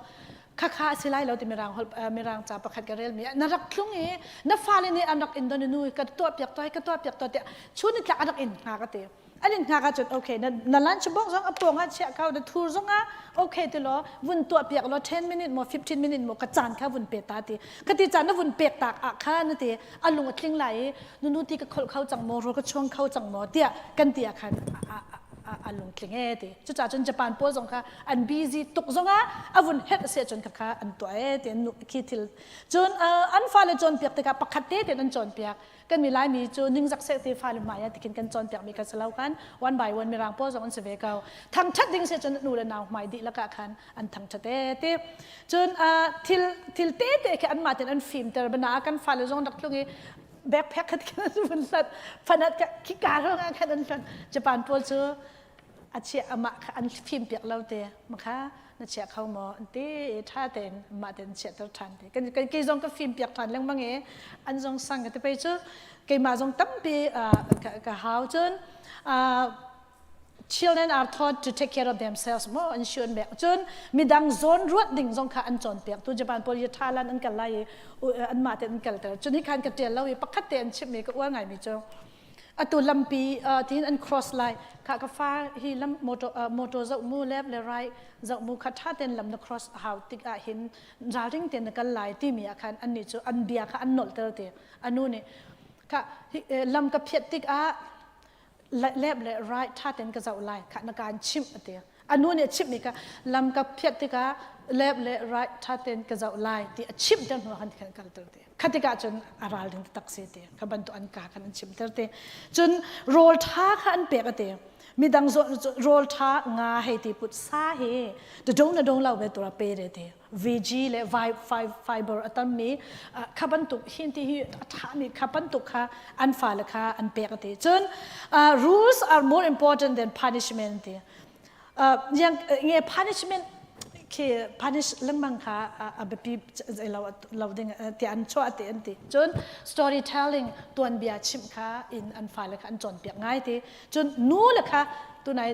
khakha a si lai lo ti mirang holh mirang ca pakhat ka relmi na rak thlung i na fale nih an rak in don nu ka tuah piak tuah ka tuah piak tuah tiah chun ni tlak an rak in hnga ka ti an in hnga ka cun okay na na lunch box zong a pawng ah chiah kau na thur zong ah okay ti law vun tuah piak law 10 minute mo 15 minute mo ka caan kha vun pe ta ti ka ti caan na vun pek tak ah kha na ti a lung a tling lai i nunu ti ka kholh kho cang maw ro ka chuang kho cang maw tiah kan ti ah khan a lungtling e ti cucaah cun Japan pawl zong kha an busy tuk zongah a vun herh si ahcun kha an tuah e ti an khi thil cun an fale cawnpiak tikah pakhat te tein an cawnpiak kan mi Laimi cu ningzak seh ti fale hmai ah tikhin kan cawnpiak mi kha si lo khan one by one mirang pawl zong an si ve ko thangthat ding si cun nu le nau hmai dihlak ah khan an thangthat e ti cun thil thil te te khi anmah ten an fimter bana kan fale zong rak tlung i backpack khat khin an vun hlat fanat khi ka rong ah khan an hlat Japan pawl cu a chia amah kha an fim piak lo te makha na chia kho maw an ti tha tein mah tein chiahter than te kan kan kei zong ka fim piak than lengmang i an zong sang ka ti pei cu keimah zong tampi ka ka hau cun children are taught to take care of themselves mo an siun bek cun midang zawn ruat ding zong kha an cawn piak tu Japan pawl hi Thailand an kal lai i an mah te an kal ter cun hi khan ka tial lo i pakhat te an chimh mi ka uar ngai mi cu atu lampi tin an cross lai kha ka fa hi lam motor motor zoh mu left le right zoh mu kha tha ten lam na cross hau tik ah hin ralring ten na kal lai ti mi ah khan an nih cu an bia kha an nolh ter ti anu nih kha lam ka phiat tik ah left le right tha ten ka zoh lai kha na kaan chimh a ti anu nih a chimh mi kha lam ka phiat tikah left le right tha ten ka zoh lai ti a chimh ter hnu khan khan kal ter ti kha tikah cun a ral ding tak si ti kha bantuk an ka khan an chim ter ti cun rawl tha kha an pek a ti midang rawl tha nga hei ti put sa hi to dong na dong lo ve tura pe re ti VG le fiber a tammi kha bantuk hin ti hi a thami kha bantuk kha an fale kha an pek a ti cun rules are more important than punishment ti yang nge punishment khi punish lengmang kha a biapi lo lo ding ti an chuah ti an ti cun storytelling tuanbia chimh kha in an fale kha an cawnpiak ngai ti cun nu le kha tunai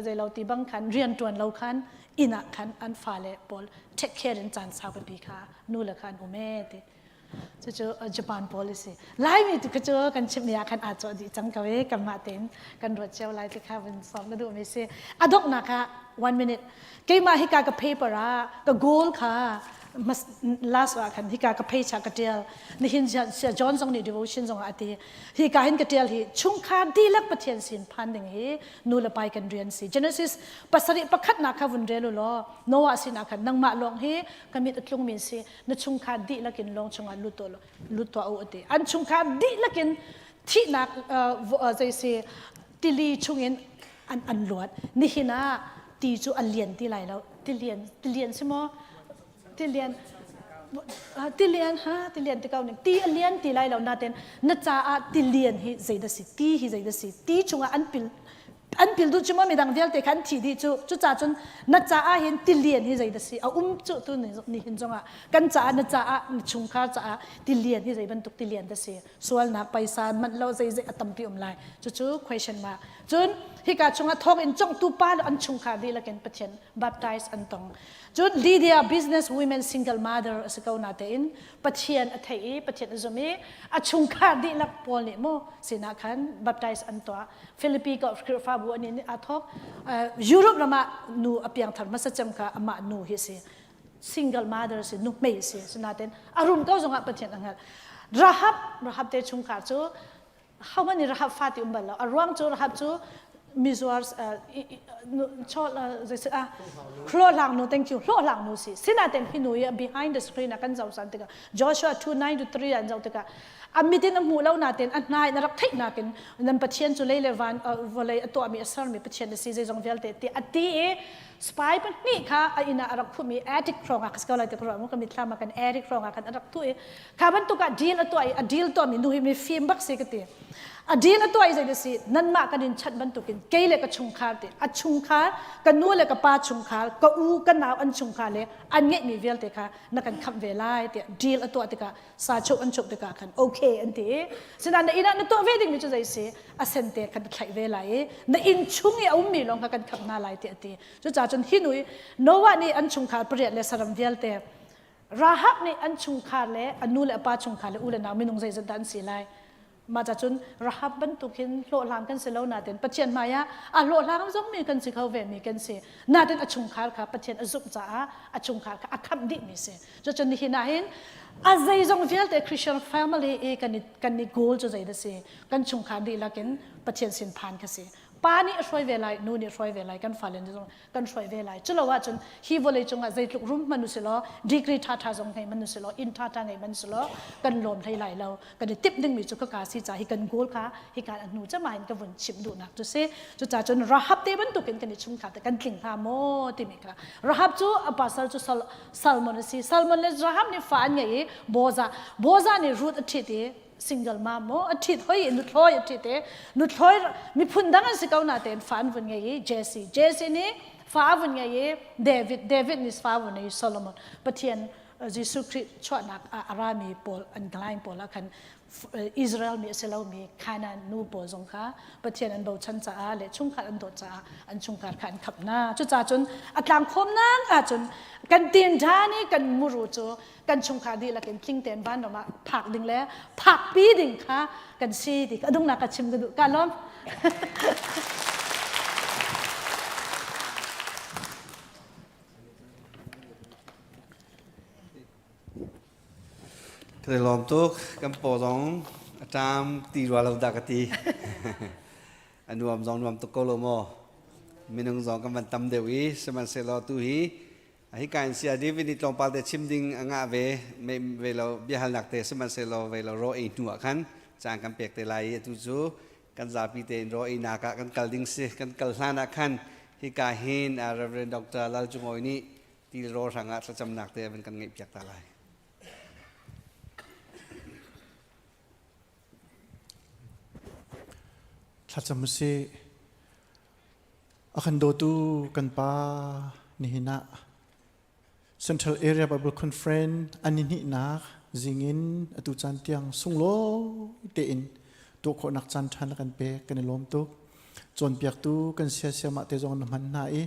zei lo ti bang khan rian tuan lo khan inn ah khan an fale pawl take care in caan sau pipi kha nu le kha an um e ti cucu Japan policy Laimi tu cu kan chimmi ah khan aa cawh dih cang ko e kanmah tein kan ruat cio lai ti kha vun sawm na duhmi si a donghnak ah one minute keimah hika ka paper ah ka goal kha last ah khan hika ka page ah ka tial nihin sia John zong nih devotion zong ah a ti hika hin ka tial hi chungkhar dihlak Pathian sin phan ding hi nu le pai kan rian si Genesis pasarih pakhatnak kha vun rel u law Noah sinah khan nangmah lawng hi ka mit a tlungmi si na chungkhar dihlak in lawng chungah lut tuah lut tuah u ati an chungkhar dihlak in thihnak zei si tili chungin an an luat nihin ah ti cu a lian ti lai lo tilian tilian si maw tilian tilian ha tilian ti ko ning ti a lian ti lai lo naten na caah tilian hi zeidah si ti hi zeidah si ti chungah an pil an pil duh cu maw midang vialte kha an thi dih cu cucaah cun na caah hin tilian hi zeidah si a um cu tu ni hin zongah kan caah na caah na chungkhar caah tilian hi zei bantuk tilian dah si sualnak paisa manh lo zei zei a tampi um lai cucu question mark cun hika chungah thawng in congtu pa le an chungkhar dihlak in Pathian baptize an tong Cun Lydia business women single mother a si ko natein Pathian a theih i Pathian a zum i a chungkhar dihlak pawl nih mu sinah khan baptize an tuah. Philippi ko Khrihfabu an in aa thawk. Europe ram ah nu a piangthar hmasa cem kha amah nu hi si. Single mother si nu hmei si. Sinain a rum ko zongah Pathian a hngalh. Rahab Rahab te chungkhar cu Hohmanh nih Rahab fa ti um bal lo. A ruang cu Rahab cu mizuar hlawhhlang nu thank you hlawhhlang nu si sinain hi nu i behind the screen ah kan zoh san tikah Joshua 2 9 to 3 an zoh tikah a mit in a hmuh lo natin a hna in a rak theih nakin nan Pathian cu lei le van vawlei a tuahmi a sermi Pathian a si zeizong vialte ti a ti i spy pahnih kha a inn ah a rak khumh i attic hrawng ah ka si ko lai ti ka ruah mu ka mitthlam ah kan attic hrawng ah khan a rak thuh i Kha bantuk ah deal a tuah i a deal tuahmi nu hi mi fim bak si ka ti. A deal a tuah i zei si nanmah kan in chanh bantukin kei le ka chungkhar te a chungkhar ka nu le ka pa chungkhar ka u ka nau an chungkhar le an ngeihmi vialte kha na kan khamh ve lai tiah deal a tuah tikah sa choh an choh tikah khan okay an ti i sinain na inn ah na tuah ve dingmi cu zei si a sente khan na thlaih ve lai i na inn chung i a ummi lawng kha kan khamh hna lai tiah a ti. Cucaah cun hi nu i Noah nih an chungkhar pariat le saram vialte Rahab nih an chungkhar le a nu le a pa chungkhar le u le nau minung zeizat dah an si lai? Mah ca cun Rahab bantukin hlawhhlang kan si lo nain Pathian hmaiah a hlawhhlang zongmi kan si kho vemi kan si. Nain a chungkhar kha Pathian a zumh caah a chungkhar kha a khamh dihmi si. Cucun nihin ah hin a zeizong vialte Christian family i kan i kan i goal cu zei dah si? Kan chungkhar dihlak in Pathian sin phan kha si. Pa nih a hruai ve lai, nu nih a hruai ve lai, kan fale nih zong kan hruai ve lai. Culo ahcun hi vawlei cungah zeitluk rum hmanh usilaw, degree ṭhaṭha zong ngei hmanh usilaw, inn ṭhaṭha ngei hmanh usilaw, kan lawm hlei lai lo. Kan i timh dingmi cu khaka si ca hi kan goal kha hika a hnu cem ah hin ka vun chimh duhnak cu si. Cucaah cun Rahab te bantukin kan i chungkhar te kan tling hnga maw timi kha. Rahab cu a pasal cu Salmon a si. Salmon le Rahab nih fa an ngei i Boza. Boza nih Ruth a ṭhit i single mom maw a ṭhit hoi i nuthlawi a ṭhit i nuthlawi miphun dang an si ko natein fa an vun ngei i Jesse Jesse nih fa a vun ngei i David David nih fa a vun ngei i Solomon Pathian Jesuh Khrih chuahnak ah a rami pawl an line pawl ah khan Israel mi a si lomi Canaan nu pawl zong kha Pathian an bochan caah le chungkhar an dawt caah an chungkhar kha an khamh hna. Cucaah cun a tlangkhawmnak ahcun kan tinṭan i kan muru cu kan chungkhar dihlak in tling tein vanram ah phak ding le phakpi ding kha kan si ti a dungnak ka chim ka duh ka lawm. Ka lawm tuk kan paw zong a ṭam ti rua lo dah ka ti. A nuam zong nuam tuk ko lo maw? Minung zong kan van tam deuh i sihmanhsehlaw tu hi Hika in sia David nih tlawmpal te chim ding a ngah ve ve lo biahalnak te sihmanhsehlaw ve lo raw ei hnu ah khan caan kan pek te lai i atu cu kan zapi tein raw einak ah kan kal ding si kan kal hlan ah khan hika hin Reverend Dr. Lal Cung Awi nih til raw hrang ah thlacamnak te van kan ngeih piak ta lai. Thlacam usih. A kan dawtu kan pa nihin ah Central Area Bible Conference an ni hnihnak zingin atu caan tiang sunglawi tein tuah khawhnak caan ṭha na kan pek kan i lawm tuk. Cawnpiaktu kan sia siamah te zong na hman hna i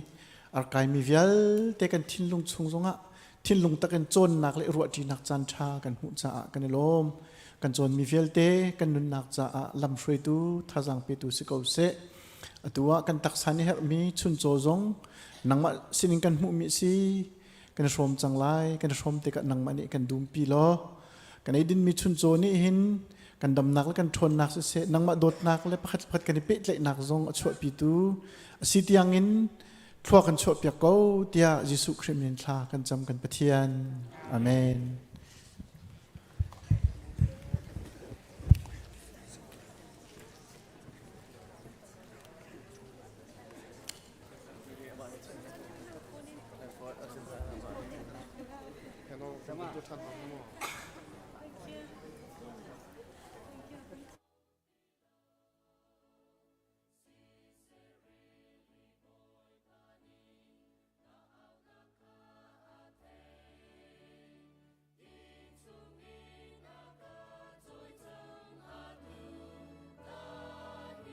arkaimi vialte kan thinlung chung zongah thinlung tak in cawnnak le ruahṭinak caan ṭha kan hmuh caah kan i lawm. Kan cawnmi vialte kan nunnak caah lamhruaitu thazaang petu si ko seh. Atu ah kan taksa nih herhmi chuncaw zong nangmah sinin kan hmuhmi si kan i hrawm cang lai kan i hrawm tikah nangmah nih kan dumpi law kan ei dinmi chuncaw nih hin kan damnak le kan ṭhawnnak siseh nangmah dawtnak le pakhat pakhat kan i pehtlaihnak zong a chuahpitu a si tiangin thlua kan chuahpiak ko tiah Jesuh Khrih min thla kan cam kan Pathian. Amen.